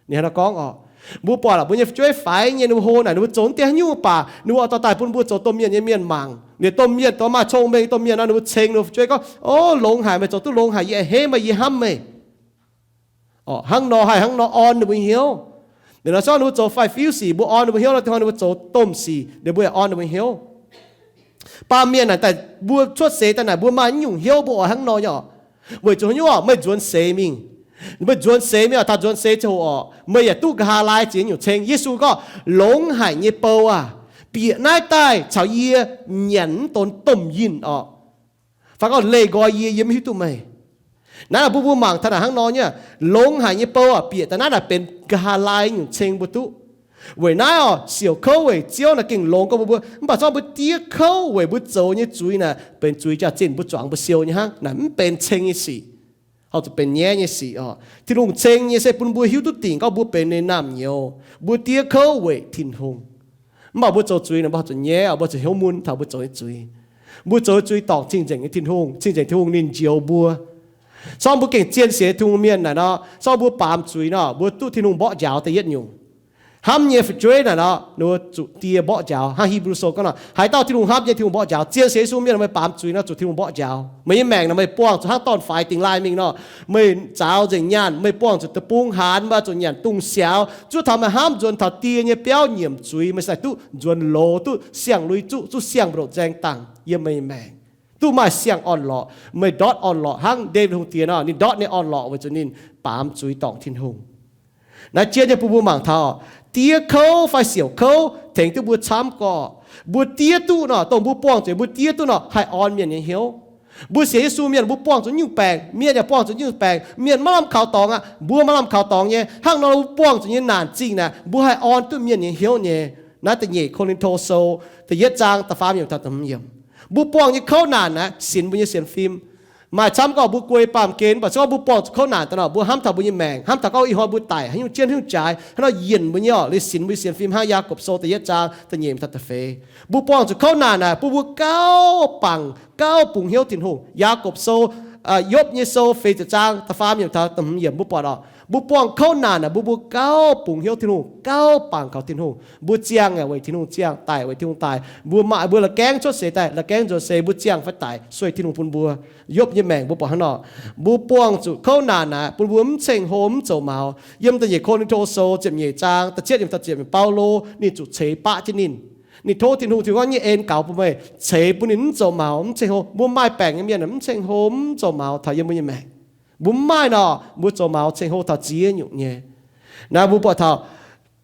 Ninh hnangv nor gorngv orqc. Mbuo buatc lorqc mbuo nyei fu'jueiv faix nyei, ninh mbuo hlo naaic ninh mbuo zoux mv dien haaix nyungc baac ninh mbuo oix dorh daaih bun mbuo zoux domh mienh nyei mienh mangc. Liuz domh mienh, dorh maaih cong-mengh domh mienh nor, ninh mbuo ceng ninh mbuo fu'jueiv gorngv, o, longx haic, meih zoux duqv longx haic, yie a'hneiv meih, yie hnamv meih. Orqc, hnangv nor haih hnangv nor orn ninh mbuo hnyouv. Liuz nor zorqv ninh mbuo zoux faix-fiuv sic mbuo orn ninh mbuo hnyouv nor, hnangv nor ninh mbuo zoux domh sic liuz mbuo yaac orn ninh mbuo hnyouv. Baamh mienh naaic daaih mbuo cuotv seix daaih naaic mbuo maaih nyungc hnyouv mbuo oix hnangv nor nyei orqc. Weic zuqc haaix nyungc orqc, meih nzuonx seix mingh. Meih nzuonx seix mingh orqc, taux nzuonx seix ziangh hoc orqc, meih yaac duqv nqa'haav laai ziex nyungc ceng. Yesu gorngv, longx haic nyei bou aah! Bieqc naaiv daaih caux yie nyanc mv donx domh yinh orqc. Fai gorngv leih nqoi yie, yie mv hiuv duqv meih. Naaiv mbuo mbuo mangc taux naaic hnangv nor nyei, longx haic nyei bou orqc, bieqc daaih naaiv naaic benx nqa'haav laai nyungc ceng mbuo duqv. Weic naaiv orqc, siouc kouv weic Ziouv naaic gengh longx gorngv mbuo, mv baac zorqv mbuo diev kouv weic mbuo zoux nyei zuiz naaic benx zuiz jaax-zinh mbuo zuangx mbuo siou nyei hnangv. Naaic mv benx ceng nyei sic. Horpc zuqc benx nyaiv nyei sic orqc. Tin-Hungh ceng nyei se bun mbuo hiuv duqv dingc gorngv mbuo benx ninh naamh nyouz. Mbuo diev kouv weic Tin-Hungh. Mv baac mbuo zoux zuiz naaic mbuo horpc zuqc nyaiv orqc, mbuo zuqc hnyouv mun taux mbuo zoux nyei zuiz. Mbuo zoux zuiz dorngc cing-nzengc nyei Tin-Hungh, cing-nzengc Tin-Hungh ninh njoux mbuo. Sorng mbuo gengh zien sienx Tin-Hungh mienh naaic nor, sorng mbuo baamz zuiz nor, mbuo duqv Tin-Hungh mborqv njaaux da'yietv nyungc. Hnamv nyei fu'jueiv naaic nor, ninh mbuo zuqc die mborqv njaaux. Hnangv Hipv^lu Sou gorngv nor, haaix dauh Tin-Hungh hnamv nyei, Tin-Hungh mborqv njaaux. Zien sienx Yesu mienh meih baamz zuiz nor, zuqc Tin-Hungh mborqv njaaux. Meih nyei maengc naaic meih buangh zuqc hnangv dorn-faix dingx laaih mingh nor, meih zaux nzengc nyaanh, meih buangh zuqc deic-bung haanz, meih zuqc nyanc dungz siaaux, zuov taux meih hnamv nzuonx taux die nyei biauv nyiemc zuiz, meih se duqv nzuonx loz, duqv siang-lui zuqv, zuqv siang-mbu'ndongx nzaeng dangh yiem meih nyei maengc, duqv maaih siang-orn-lorqc. Meih ndortv orn-lorqc hnangv Ndaawitv Hungh Diex nor, ninh ndortv nyei orn-lorqc weic zuqc ninh baamz zuiz dorngc Tin-Hungh. Naaiv jien nyei bun mbuo mangc taux, diev kouv fai siouc kouv tengx duqv mbuo camv gorqv. Mbuo diev duqv nor, dongh mbuo buangh zuqc mbuo diev duqv nor, haih orn mienh nyei hnyouv. Mbuo sienx Yesu mienh, mbuo buangh zuqc nyungc baengc, mienh yaac buangh zuqc nyungc baengc. Mienh maiv lamh kaux dorngx aqv, mbuo maiv lamh kaux dorngx nyei. Hnangv nor mbuo buangh zuqc nyei naanc zingh naaic, mbuo haih orn duqv mienh nyei hnyouv nyei. Naaiv da'nyeic Ko^lin^to Sou da'yietv zaang da'faam yiemc taux da'hmz yiemc. Mbuo buangh nyei kouv naanc naaic sinx mbuo nyei sienx fim. Maaih camv gorngv mbuo guei baamh gen, mv baac se gorngv mbuo buangh zuqc kouv naanc daaih nor, mbuo hnamv taux mbuo nyei maengc, hnamv taux gorngv ih hnoi mbuo daic haaix nyungc jienv haaix nyungc jaaix, hnangv nor yienc mbuo nyei orqc, liuz sinx mbuo nyei sienx fim hnangv Yaagorpc Sou da'yietv zaang da'nyeic taux da'feix. Mbuo buangh zuqc kouv naanc naaic bun mbuo gauh bangc, gauh bungx hnyouv Tin-Hungh. Yaagorpc Sou, Yopv nyei sou feix ziepc zaang da'faam yiemc taux da'hmz yiemc mbuo buatc orqc, mbuo buangh kouv naanc naaic bun mbuo gauh bungx hnyouv Tin-Hungh, gauh bangc kaux Tin-Hungh. Mbuo ziangh yaac weic Tin-Hungh ziangh, daic weic Tin-Hungh daic. Mbuo maaih, mbuo la'gaengv cuotv seix daaih, la'gaengv nzuonx seix, mbuo ziangh fai daic sueih Tin-Hungh bun mbuo. Yopv nyei maengc mbuo buatc hnangv nor, mbuo buangh zuqc kouv naanc naaic bun mbuo mv ceng hlo mv zoux maux. Yiem da'nyeic Ko^lin^to Sou ziepc nyeic zaang da'cietv yiemc taux ziepc yiemc, Baulo ninh zuqc ceix baqv jienv ninh. Ninh tov Tin-Hungh, Tin-Hungh gorngv, nyei en gaux bun meih, ceix bun ninh mv zoux maux, mv ceng hlo. Mbuo maaih baengc nyei mienh mv ceng hlo mv zoux maux taux yiem mbuo nyei maengc. Mbuo mv maaih nor, mbuo zoux maux ceng hlo taux ziex nyungc nyei. Naaiv mbuo buatc taux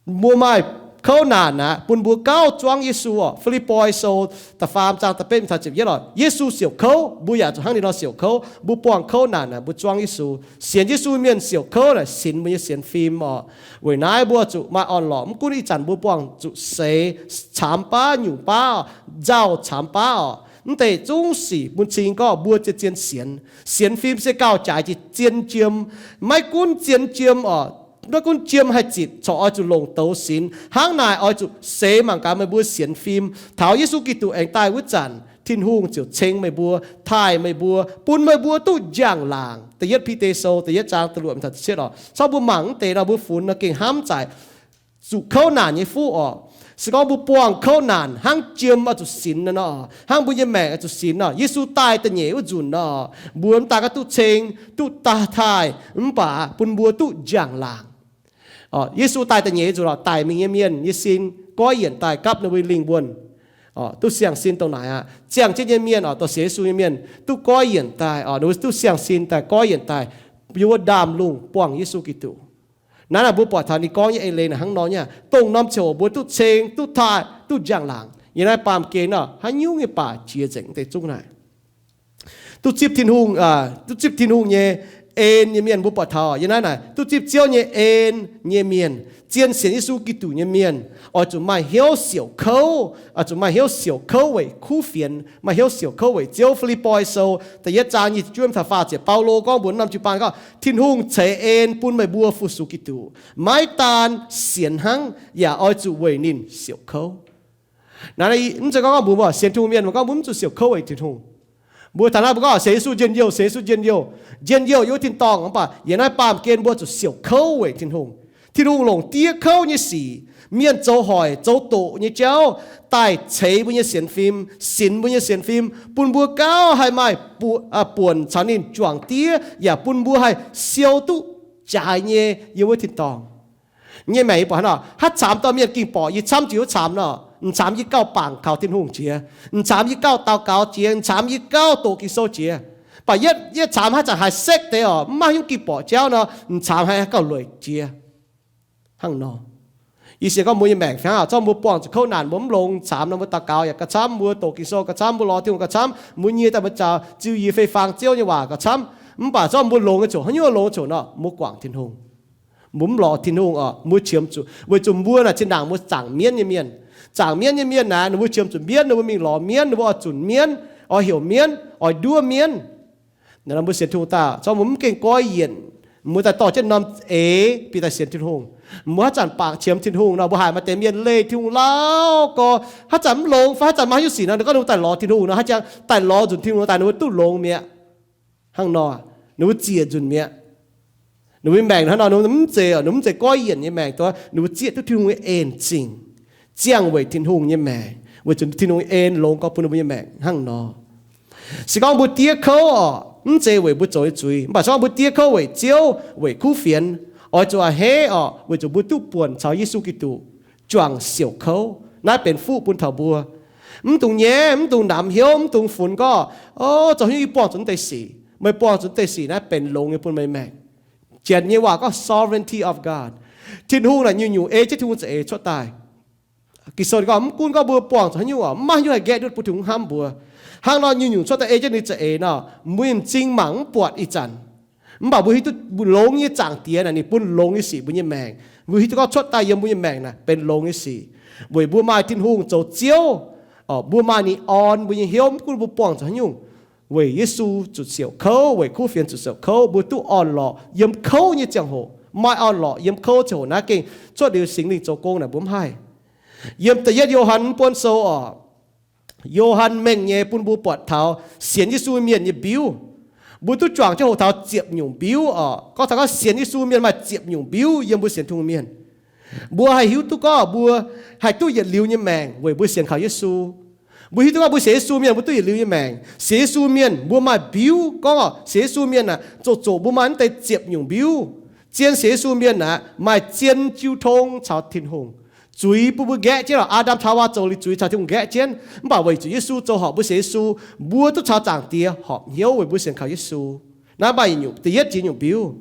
mbuo maaih kouv naanc aqv, bun mbuo gauh zuangv Yesu orqc. Fi^lipv^poi Sou da'faam zaang da'betv taux ziepc yietv orqc, Yesu siouc kouv, mbuo yaac zuqc hnangv ninh nor siouc kouv. Mbuo buangh kouv naanc naaic mbuo zuangv Yesu. Sienx Yesu mienh siouc kouv naaic sinx mbuo nyei sienx fim orqc. Weic naaiv mbuo zuqc maaih orn-lorqc. Mv gunv ih zanc mbuo buangh zuqc seix caamx baav nyungc baav, nzauh caamx baav orqc, mv deix zungv sic bun cing gorngv mbuo zien-zien sienx. Sienx fim se gauh jaaix jiex zien jiem. Maiv gunv zien jiem orqc, maiv gunv jiem haih zitc, corc oix zuqc longc douz sinx. Hnangv naaic oix zuqc seix mangc gaax meih mbuo sienx fim. Taux Yesu Giduc aengx daaih wuov zanc, Tin-Hungh ziouc ceng meih mbuo, taaih meih mbuo, bun meih mbuo duqv njang-laangc. Da'yietv Bide Sou da'yietv zaang da'luoqc taux da'cietv orqc. Corc mbuo mangc mv deix nor, mbuo funx nor gengh hnamv zaaic zuqc kouv naanc nyei fuqv orqc. Se gorngv mbuo buangh kouv naanc hnangv jiem oix zuqc sinx nor, hnangv mbuo nyei maengc oix zuqc sinx nor, Yesu daaih da'nyeic wuov nzunc nor, mbuo mv daan gaax duqv ceng, duqv taaih, mv baac bun mbuo duqv njang-laangc. Yesu daaih da'nyeic nzunc orqc, daic mingh nyei mienh nyei sin goiv yienc daaih gapv ninh mbuo lingh wuonh. Duqv siang-sin dongh naaic aqv. Ziangh jienv nyei mienh orqc, dongh sienx Yesu nyei mienh duqv goiv yienc daaih, duqv siang-sin daaih goiv yienc daaih, yiem wuov ndaamv-lungh buangh Yesu Giduc. Naaiv naaic mbuo buatc taux ninh gorngv nyei eix leiz naaic hnangv nor nyei, dongh norm ziangh hoc mbuo duqv ceng, duqv taaih, duqv njang-laangc. Yiem naaiv baamh gen orqc, haaix nyungc nyei baac jiex nzengc deix zungv naaic. Duqv zipv Tin-Hungh, duqv zipv Tin-Hungh nyei en nyei mienh mbuo buatc taux yiem naaiv naaic duqv zipv Ziouv nyei en nyei mienh, zien sienx Yesu Giduc nyei mienh, oix zuqc maaih hnyouv siouc kouv, oix zuqc maaih hnyouv siouc kouv weic kuv fienx, maaih hnyouv siouc kouv weic Ziouv. Fi^lipv^poi Sou da'yietv zaang nyic ziepc juov taux faah ziepc, Baulo gorngv mbuox norm jiu-baang gorngv, Tin-Hungh ceix en bun meih mbuo fu-sux Giduc, maiv daan sienx hnangv, yaac oix zuqc weic ninh siouc kouv. Naaiv, mv zeiz gorngv mbuo sienx Tin-Hungh mienh mbuo gorngv mbuo mv zuqc siouc kouv weic Tin-Hungh. Mbuo taux naaiv mbuo gorngv sienx Yesu njien-youh, sienx Yesu njien-youh. Njien-youh yiem wuov tin-dorngh, mv baac yiem naaiv baamh gen mbuo zuqc siouc kouv weic Tin-Hungh. Tin-Hungh longc diev kouv nyei sic, mienh zoux hoic zoux doqc nyei jauv daaih ceix mbuo nyei sienx fim, sinx mbuo nyei sienx fim, bun mbuo gauh haih maaih buonc caux ninh juangc diev, yaac bun mbuo haih siou duqv jaaix nyei yiem wuov tin-dorngh. Nyei maengc yie buatc hnangv nor, haaix caamx dorh mienh ging borqc, yie camv jiex wuov caamx nor, m'caamx yie gauh bangc kaux Tin-Hungh jiex, m'caamx yie gauh daux gaux jiex, m'caamx yie gauh doqc Ging-Sou jiex. Mv baac yietv, yietv caamx haaix zanc haiz sekv deix orqc, mv maaih haaix nyungc ging borqc jauv nor, m'caamx haiz gauh lueic jiex. Hnangv nor, yie sienx gorngv mbuo nyei maengc fih hnangv, zorqv mbuo buangh zuqc kouv naanc mbuo mv longx, camx nor mbuo daux gaux yaac gauh camv, mbuo doqc Ging-Sou gauh camv, mbuo lorz Tin-Hungh gauh camv, mbuo nyie daaih mbuo zaaux ziux yic fei fangx Ziouv nyei waac gauh camv. Mv baac zorqv mbuo longx nyei ziouc, haaix nyungc longx nyei ziouc nor, mbuo guangc Tin-Hungh. Mbuo mv lorz Tin-Hungh orqc, mbuo qiemx zuqc, weic zuqc mbuo naaic zinh ndaangc mbuo zaangc mienv nyei mienh. Zaangc mienv nyei mienh naaic, ninh mbuo qiemx zuqc mienv, ninh mbuo mingh lorz mienv, ninh mbuo oix zunc mienv, oix heuc mienv, oix nduov mienv. Naaiv mbuo sienx Tin-Hungh daaih, zorqv mbuo mv gengh goiv yienc, mbuo daaih dorh jienv norm eix bieqc daaih sienx Tin-Hungh. Mbuo haaix zanc bangc qiemx Tin-Hungh nor, mbuo haiz maaih deix mienh leih Tin-Hungh lauh gorx, haaix zanc mv longx fai haaix zanc maaih haaix nyungc sic nor, ninh gorngv ninh mbuo daaih lorz Tin-Hungh nor, haaix zanc daaih lorz nzunc Tin-Hungh daaih, ninh mbuo duqv longx mi'aqv. Hnangv nor, ninh mbuo ziec nzunc mi'aqv. Ninh mbuo maengc hnangv nor, ninh mbuo mv zeiz, ninh mbuo mv zeiz goiv yienc nyei maengc, ninh mbuo zieqv duqv Tin-Hungh nyei en zingh, ziangh weic Tin-Hungh nyei maengc, weic zuqc Tin-Hungh nyei en longx gorx bun ninh mbuo nyei maengc hnangv nor. Se gorngv mbuo diev kouv orqc, mv zeiz weic mbuo zoux nyei zuiz, mv baac se gorngv mbuo diev kouv weic Ziouv, weic kuv fienx, oix zuqc a'hneiv orqc, weic zuqc mbuo duqv buonc caux Yesu Giduc juangc siouc kouv. Naaiv benx fuqv bun taux mbuo. Mv dungx nyaiv, mv dungx namx hnyouv, mv dungx funx gorngv, o, zoux haaix nyungc yie buangh zuqc naaiv deix sic. Meih buangh zuqc naaiv deix sic naaiv benx longx nyei bun meih maengc. Janx nyei waac gorngv sovereignty of God. Tin-Hungh naaic nyungc-nyungc ei jienv Tin-Hungh za'eix cuotv daaih. Ging-Sou gorngv mv gunv gorngv mbuo buangh zuqc haaix nyungc orqc, mv maaih haaix nyungc haih nqaeqv ndutv bun Tin-Hungh hnamv mbuo. Hnangv nor nyungc-nyungc cuotv daaih ei jienv ninh za'eix nor, mbuo m'zing mangc mv buatc ih zanc. Mv baac mbuo hiuv duqv longx nyei Zaangc Diex naaic ninh bun longx nyei sic mbuo nyei maengc. Mbuo hiuv duqv gorngv cuotv daaih yiem mbuo nyei maengc naaic benx longx nyei sic, weic mbuo maaih Tin-Hungh zoux Ziouv, mbuo maaih ninh orn mbuo nyei hnyouv, mv gunv mbuo buangh zuqc haaix nyungc. Weic Yesu zuqc siouc kouv, weic kuv fienx zuqc siouc kouv, mbuo duqv orn-lorqc yiem kouv nyei ziangh hoc. Maaih orn-lorqc yiem kouv ziangh hoc naaiv gengh cuotv liuz Singx Lingh zoux gong naaic mbuo mv haih. Yiem da'yietv Yo^han mv buonv sou orqc, Yo^han mengh nyei bun mbuo buatc taux sienx Yesu mienh nyei mbiuv. Mbuo duqv juangc jienv hoqc taux ziepc nyungc mbiuv orqc. Gorngv taux gorngv sienx Yesu mienh maaih ziepc nyungc mbiuv yiem mbuo sienx Tin-Hungh mienh. Mbuo haih hiuv duqv gorngv mbuo haih duqv yietc liuz nyei maengc weic mbuo sienx kaux Yesu. Mbuo hiuv duqv gorngv mbuo sienx Yesu mienh mbuo duqv yietc liuz nyei maengc. Sienx Yesu mienh mbuo maaih mbiuv gorngv orqc, sienx Yesu mienh aeqv, zoqc zoqc mbuo maaih naaiv deix ziepc nyungc mbiuv. Zien sienx Yesu mienh aeqv, maaih zien jiu tong caux Tin-Hungh. Zuiz bun mbuo nqaeqv jienv orqc. Aa^ndam taux Hawaa zoux liuz zuiz caux Tin-Hungh nqaeqv jienv. Mv baac weic zuqc Yesu zoux horpc mbuo sienx Yesu, mbuo duqv caux Zaangc Diex horpc hnyouv weic mbuo sienx kaux Yesu. Naaiv maaih yietc nyungc, da'yietv jiex nyungc mbiuv.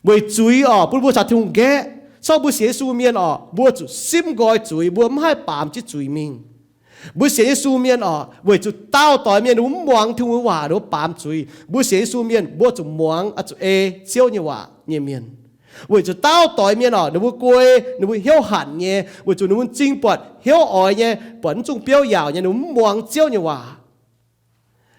Weic zuiz orqc, bun mbuo caux Tin-Hungh nqaeqv. Sorng mbuo sienx Yesu mienh orqc, mbuo zuqc simv nqoi zuiz, mbuo mv haih baamz jienv zuiz mingh. Mbuo sienx Yesu mienh orqc, weic zuqc daauh doix mienh ninh mbuo mv muangx Tin-Hungh waac, ninh mbuo baamz zuiz. Mbuo sienx Yesu mienh mbuo zuqc muangx, oix zuqc ei Ziouv nyei waac nyei mienh. Weic zuqc daauh doix mienh orqc, ninh mbuo guei, ninh mbuo hnyouv hanc nyei, weic zuqc ninh mbuo m'zing buatc hnyouv oix nyei, buatc mv zungh biouv yaauc nyei, ninh mbuo mv muangx Ziouv nyei waac.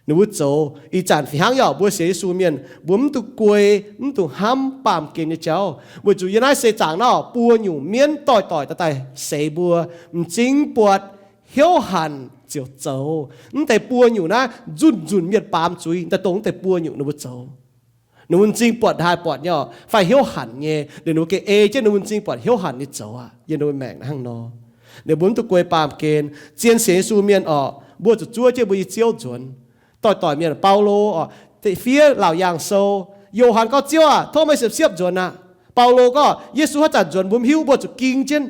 Ninh mbuo zoux ih zanc fih hnangv yaac mbuo sienx Yesu mienh, mbuo mv dungx guei, mv dungx hnamv baamh gen nyei jauv, weic zuqc yiem naaiv seix zaangc naaiv buo nyungc mienv doix-doix daaih seix mbuo, m'zing buatc, hnyouv hanc ziouc zoux. Mv deix buo nyungc naaiv nzunc-nzunc mienh baamz zuiz daaih dongh mv deix buo nyungc ninh mbuo zoux. Ninh mbuo m'zing buatc haaix buatc nyei orqc, fai hnyouv hanc nyei, ninh mbuo gengh ei jienv ninh mbuo m'zing buatc hnyouv hanc nyei zoux aqv. Yiem ninh mbuo maengc hnangv nor, ninh mbuo mv dungx guei baamh gen. Zien sienx Yesu mienh orqc, mbuo zuqc zuov jienv mbuo nyei Ziouv nzuonx. Doix-doix mienh, Baulo orqc, fiev Laauc Yaangh Sou, Yo^han gorngv, Ziouv aah, tov meih siepv-siepv nzuonx aqv. Baulo gorngv, Yesu haaix zanc nzuonx mbuo mv hiuv, mbuo zuqc ging jienv.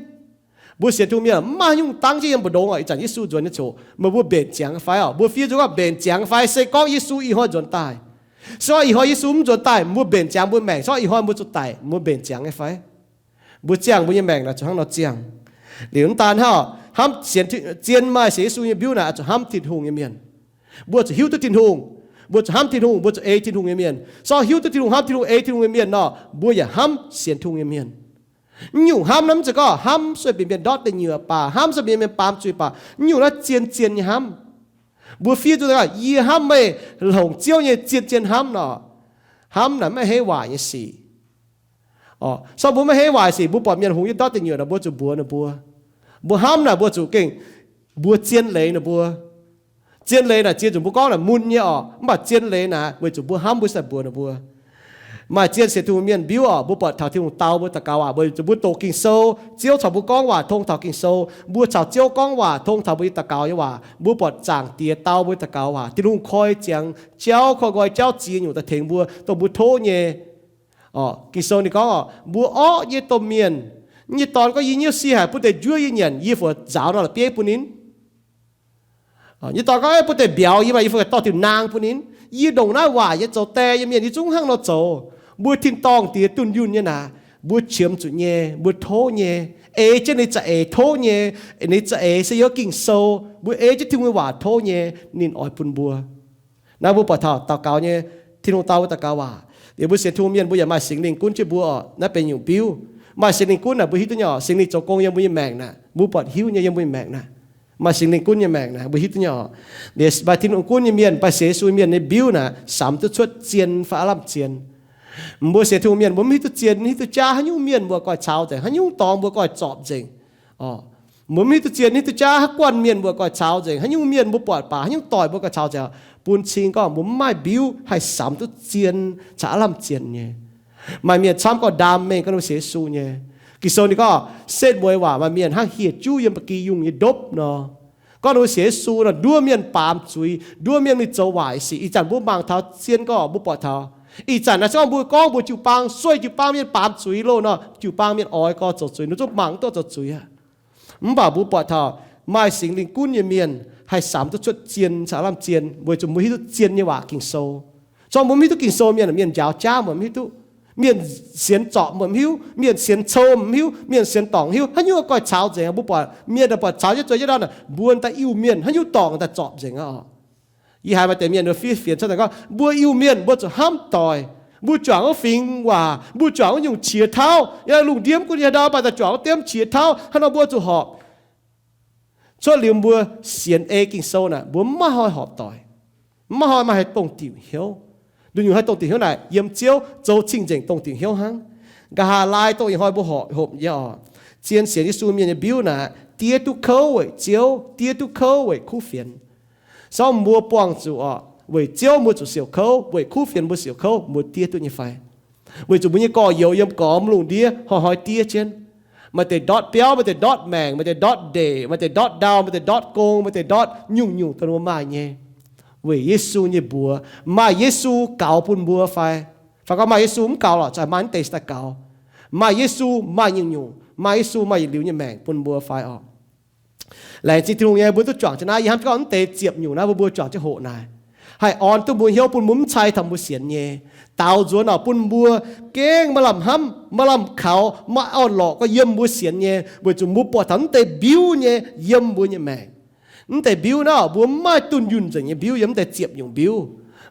Mbuo sienx Tin-Hungh mienh mv maaih nyungc dangv jienv yiem mbu'ndongx orqc, ih zanc Yesu nzuonx nyei ziouc meih mbuo mbenc ziangx fai orqc? Mbuo fiev zuqc gorngv mbenc ziangx fai? Se gorngv Yesu ih hnoi nzuonx daaih. Se gorngv ih hnoi Yesu mv nzuonx daaih, mbuo mbenc ziangx mbuo maengc. Se gorngv ih hnoi mbuo zuqc daic, mbuo mbenc ziangx nyei fai? Mbuo ziangh mbuo nyei maengc naaic zuqc hnangv nor ziangh. Liuz mv daan hnangv, hnamv sienx, zien maaih sienx Yesu nyei mbiuv naaic zuqc hnamv Tin-Hungh nyei mienh. Mbuo zuqc hiuv duqv Tin-Hungh. Mbuo zuqc hnamv Tin-Hungh, mbuo zuqc ei Tin-Hungh nyei mienh. Se gorngv hiuv duqv Tin-Hungh, hnamv Tin-Hungh, ei Tin-Hungh nyei mienh nor, mbuo yaac hnamv sienx Tin-Hungh nyei mienh. Mv nyungc hnamv naaiv mv zeiz gorngv hnamv sueih bieqc mienh ndortv deic nyuoqc baac, hnamv sueih bieqc mienh baamz zuiz baac, mv nyungc naaiv zien-zien nyei hnamv. Mbuo fiev duqv daaih, yie hnamv meih, longc Ziouv nyei zien-zien hnamv nor. Hnamv naaic maiv heiv waaic nyei sic. Se gorngv mbuo maiv heiv waaic sic, mbuo buatc mienh hungx jienv ndortv deic nyuoqc naaic, mbuo zuqc mbuox ninh mbuo. Mbuo hnamv naaic mbuo zuqc gengh mbuox zien leiz ninh mbuo. Zien leiz naaic zien zuqc mbuo gorngv naaic mun nyei oc, mv baac zien leiz naaic weic zuqc mbuo hnamv mbuo sai mbuox ninh mbuo. Maaih zien sienx Tin-Hungh mienh mbiuv oc, mbuo buatc taux Tin-Hungh dau mbuo daux gaux waac, mbuo zuqc mbuo doqc Ging-Sou, Ziouv caux mbuo gorngv waac tong taux Ging-Sou, mbuo caux Ziouv gorngv waac tong taux mbuo nyei daux gaux nyei waac, mbuo buatc Zaangc Diex dau mbuo daux gaux waac, Tin-Hungh koi ziangx jauv, koi nqoi jauv ziex nyungc daaih tengx mbuo, dongh mbuo tov nyei. Ging-Sou ninh gorngv oc, mbuo orqv nyei domh mienh, nyei dorn gorngv, yie nyouv si haic, bun deix njuov yie nyanc, yie fungc nzaaux norm la'bieiv bun ninh. Nyei dorn gorngv, bun deix mbiauz yie maaih, yie fungc dorh diuc naang bun ninh. Yie ndongc naaiv waac nyei zoux die nyei mienh, yie zungv hnangv nor zoux. Mbuo tin-dorngh Diex dunh yunh nyei naaic, mbuo qiemx zuqc nyei, mbuo tov nyei, eix jienv ninh za'eix tov nyei, ninh za'eix se yiem Ging-Sou, mbuo eix jienv Tin-Hungh nyei waac tov nyei, ninh oix bun mbuo. Naaiv mbuo buatc taux daux gaux nyei, Tin-Hungh dau mbuo daux gaux waac. Liuz mbuo sienx Tin-Hungh mienh mbuo yaac maaih Singx Lingh gunv jienv mbuo oc. Naaiv benx nyungc mbiuv. Maaih Singx Lingh gunv naaic mbuo hiuv duqv nyei oc. Singx Lingh zoux gong yiem mbuo nyei maengc naaic, mbuo buatc hiuv nyei yiem mbuo nyei maengc naaic. Maaih Singx Lingh gunv nyei maengc naaic mbuo hiuv duqv nyei oc. Liuz maaih Tin-Hungh gunv nyei mienh, maaih sienx Yesu nyei mienh nyei mbiuv naaic samx duqv cuotv zien fai aav lamh zien. Mbuo sienx Tin-Hungh mienh mbuo mv hiuv duqv zien, hiuv duqv jaav haaix nyungc mienh mbuo goiv caux nzengc, haaix nyungc dorngx mbuo goiv zorpc nzengc. Mbuo mv hiuv duqv zien, hiuv duqv jaav haaix guanh mienh mbuo goiv caux nzengc, haaix nyungc mienh mbuo buatc baac, haaix nyungc doic mbuo goiv caux nzengc, bun cing gorngv mbuo mv maaih mbiuv haih samx duqv zien caux aav lamh zien nyei. Maaih mienh camv gorngv ndaam mengh gorngv ninh mbuo sienx Yesu nyei. Ging-Sou ninh gorngv setv mueiz waac maaih mienh hnangv hieh juv yiem ba'gi yungh nyei ndopv nor. Gorngv ninh mbuo sienx Yesu nor, nduov mienh baamz zuiz, nduov mienh mingh zoux waaic sic. Ih zanc mbuo mangc taux zien gorngv mbuo buatc taux, ih zanc naaiv se gorngv mbuo gorngv mbuox jiu-baang, sueih jiu-baang mienh baamz zuiz loh nor, jiu-baang mienh oix gorngv zoux zuiz, ninh zungv mangc duqv zoux zuiz aqv. Mv baac mbuo buatc taux maaih Singx Lingh gunv nyei mienh haih samx duqv cuotv zien caux aav lamh zien, weic zuqc mbuo hiuv duqv zien nyei waac Ging-Sou. Zorqv mbuo mv hiuv duqv Ging-Sou, mienh, mienh njaaux jaav mbuo mv hiuv duqv. Mienh sienx zorpc mbuo mv hiuv, mienh sienx cou mbuo mv hiuv, mienh sienx dorngc mv hiuv, haaix nyungc goiv caux nzengc. Mbuo buatc mienh daaih buatc caux jienv zueiz jienv ndau naaic, mbuo daaih Iu-Mienh haaix nyungc dorngc daaih zorpc nzengc aqv. Yie haiz maaih deix mienh fiev fienx cuotv daaih gorngv, mbuo Iu-Mienh mbuo zuqc hnamv doic, mbuo juangc wuov fingx waac, mbuo juangc wuov nyungc qiex tauv, yaac lungh ndiev mv gunv haaix ndau, mv baac daaih juangc wuov diemv qiex tauv, hnangv nor mbuo zuqc horpc. Cuotv liuz mbuo sienx ei Ging-Sou naaic, mbuo mv maaih hnoi horpc doic, mv maaih hnoi maaih haih dongh diuc hnyouv. Nduqc nyungc haih dongh diuc hnyouv naaic, yiem Ziouv zoux cing-nzengc dongh diuc hnyouv hnangv. Nqa'haav laai dongh ih hnoi mbuo horpc, horpc nyei oc. Zien sienx Yesu mienh nyei mbiuv naaic, diev duqv kouv weic Ziouv, diev duqv kouv weic kuv fienx. Se gorngv mbuo buangh zuqc oc, weic Ziouv mbuo zuqc siouc kouv, weic kuv fienx mbuo siouc kouv, mbuo diev duqv nyei fai? Weic zuqc mbuo nyei gorx-youz yiem gormx lungh ndiev hnoi-hnoi diev jienv. Maaih deix ndortv biauv, maaih deix ndortv maengc, maaih deix ndortv ndeic, maaih deix ndortv ndau, maaih deix ndortv gong, maaih deix ndortv nyungc-nyungc dongh mbuo maaih nyei. Weic Yesu nyei mbuox, maaih Yesu gaux bun mbuo fai? Fai gorngv maaih Yesu mv gaux lorqc, za'gengh maaih mv deix daaih gaux. Maaih Yesu maaih nyungc-nyungc, maaih Yesu maaih yietc liuz nyei maengc bun mbuo fai oc. Laengz zingh Tin-Hungh nyei, mbuo duqv juangc jienv naaiv. Yie hnamv gorngv mv deix ziepc nyungc naaiv mbuo mbuo juangc jienv hoqc naaic, haih orn duqv mbuo hnyouv, bun mbuo mv cai taux mbuo sienx nyei. Daaux nzuonx oc, bun mbuo gengh maaih lamh hnamv, maaih lamh kaux, maaih orn-lorqc gorngv yiem mbuo sienx nyei, weic zuqc mbuo buatc taux mv deix mbiuv nyei yiem mbuo nyei maengc. Mv deix mbiuv naaiv mbuo mv maaih dunh yunh nzengc nyei mbiuv, yiem mv deix ziepc nyungc mbiuv.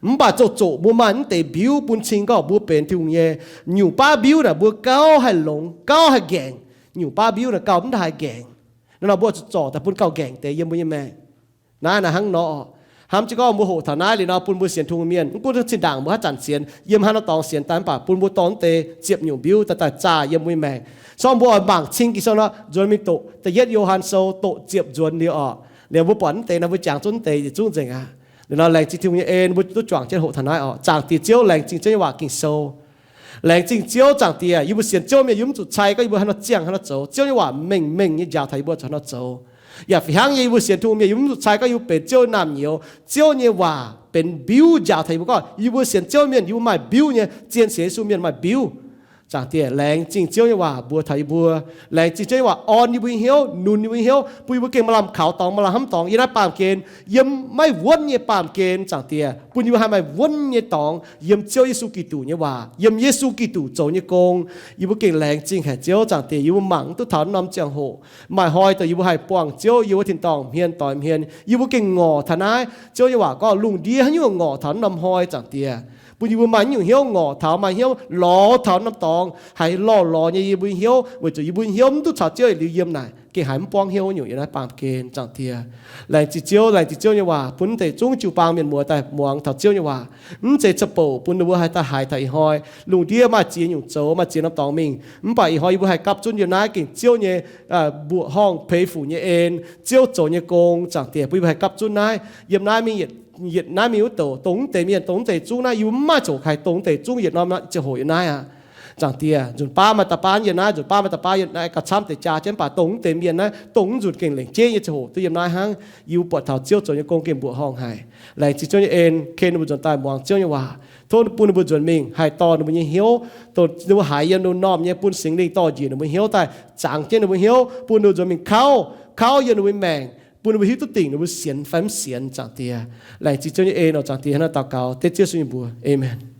Mv baac zoqc zoqc mbuo maaih mv deix mbiuv bun cing gorngv mbuo benx Tin-Hungh nyei. Nyungc baav mbiuv naaic mbuo gauh haih longx, gauh haih nqaengc. Nyungc baav mbiuv naaic gauh mv haih nqaengc. Naaiv nor mbuo zuqc zorc daaih bun gauh nqaengc deix yiem mbuo nyei maengc. Naaiv naaic hnangv nor, hnamv jienv gorngv mbuo hoqc taux naaiv liuz nor, bun mbuo sienx Tin-Hungh mienh, mv gunv zinh ndaangc mbuo haaix zanc sienx, yiem haaix norm dorngx sienx daaih, mv baac bun mbuo dorh mv deix ziepc nyungc mbiuv daaih, daaih zaah yiem mbuo nyei maengc. Se gorngv mbuo oix mangc cing Ging-Sou nor, nzuonx mingh doqc da'yietv Yo^han Sou, doqc ziepc nzuonx liuz oc, liuz mbuo buatc mv deix naaiv, mbuo jangx zunv mv deix yietc zungv nzengc aqv. Liuz nor laengz zingh Tin-Hungh nyei en, mbuo duqv juangc jienv hoqc taux naaiv oc. Zaangc Diex Ziouv, laengz zingh Ziouv nyei waac Ging-Sou. Laengz zingh Ziouv, Zaangc Diex, yie mbuo sienx Ziouv mienh yie mv zuqc cai gorngv yie mbuo haaix nor ziangh haaix nor zoux. Ziouv nyei waac mengh mengh nyei njaaux taux yie mbuo zuqc haaix nor zoux. Yaac fih hnangv nyei, yie mbuo sienx Tin-Hungh mienh yie mv zuqc cai gorngv yie mbuo benx Ziouv nyei naamh nyouz. Ziouv nyei waac benx mbiuv njaaux taux yie mbuo gorngv yie mbuo sienx Ziouv mienh yie mbuo maaih mbiuv nyei, zien sienx Yesu mienh maaih mbiuv. Zaangc Diex, laengz zingh Ziouv nyei waac mbuox taux yie mbuo. Laengz zingh Ziouv nyei waac orn yie mbuo nyei hnyouv, nunc yie mbuo nyei hnyouv, bun yie mbuo gengh maaih lamh kaux dorngx, maaih lamh hnamv dorngx yiem naaiv baamh gen, yiem maiv wuonv nyei baamh gen. Zaangc Diex, bun yie mbuo haih maaih wuonv nyei dorngx yiem Ziouv Yesu Giduc nyei waac, yiem Yesu Giduc zoux nyei gong. Yie mbuo gengh laengz zingh haic Ziouv. Zaangc Diex, yie mbuo mangc mv duqv taux norm ziangh hoc, maaih hnoi dongh yie mbuo haih buangh Ziouv yiem wuov tin-dorngh hmien doix hmien. Yie mbuo gengh ngorc taux naaiv. Ziouv nyei waac gorngv lungh ndiev haaix nyungc ngorc taux norm hnoi. Zaangc Diex, bun yie mbuo maaih nyungc hnyouv ngorc taux, maaih hnyouv lorz taux norm dorngx, haiz lorh lorz nyei yie mbuo nyei hnyouv, weic zuqc yie mbuo nyei hnyouv mv duqv caux Ziouv yietc liuz yiem naaic, gengh haiz mv buangv hnyouv nyungc yiem naaiv baamh gen. Zaangc Diex, laengz zingh Ziouv, laengz zingh Ziouv nyei waac bun mv deix zungv jiu-baang mienh muoz daaih muangx taux Ziouv nyei waac. Mv zeiz ca'bouc bun ninh mbuo haih daaih haiz taux ih hnoi. Lungh ndiev maaih ziex nyungc zoux, maaih ziex norm dorngx mingh. Mv baac ih hnoi yie mbuo haih gapv zunv yiem naaiv gengh Ziouv nyei mbuoqc horngh peix fuc nyei en, Ziouv zoux nyei gong. Zaangc Diex, bun yie mbuo haih gapv zunv naaiv. Yiem naaiv mingh, yietc naaiv mingh wuov douc, dongh mv deix mienh, dongh mv deix zungv naaiv, yie mbuo mv maaih zoqc haih dongh mv deix zungv yietc norm ziangh hoc yiem naaiv aqv. Zaangc Diex, nzunc baav maaih dauh baav yiem naaiv, nzunc baav maaih dauh baav yiem naaiv, gauh camv deix jaa jienv, mv baac dongh mv deix mienh naaiv, dongh mv nzunc gengh lengc jeiv nyei ziangh hoc duqv yiem naaiv hnangv. Yie mbuo buatc taux Ziouv zoux nyei gong gengh mbuoqc horngh haic. Laengz zingh Ziouv nyei en, ken ninh mbuo nzuonx daaih muangx Ziouv nyei waac. Tov bun ninh mbuo nzuonx mingh haih dorh ninh mbuo nyei hnyouv, dongh ninh mbuo haiz yiem ninh mbuo m'normh nyei, bun Singx Lingh dorh njiec ninh mbuo hnyouv daaih, zangx jienv ninh mbuo hnyouv, bun ninh mbuo nzuonx mingh kauv, kauv yiem ninh mbuo maengc, bun ninh mbuo hiuv duqv dingc ninh mbuo sienx fai mv sienx. Zaangc Diex, laengz zingh Ziouv nyei en oc. Zaangc Diex, hnangv naaiv daux gaux dengv Ziouv Yesu nyei mbuox. Aamen.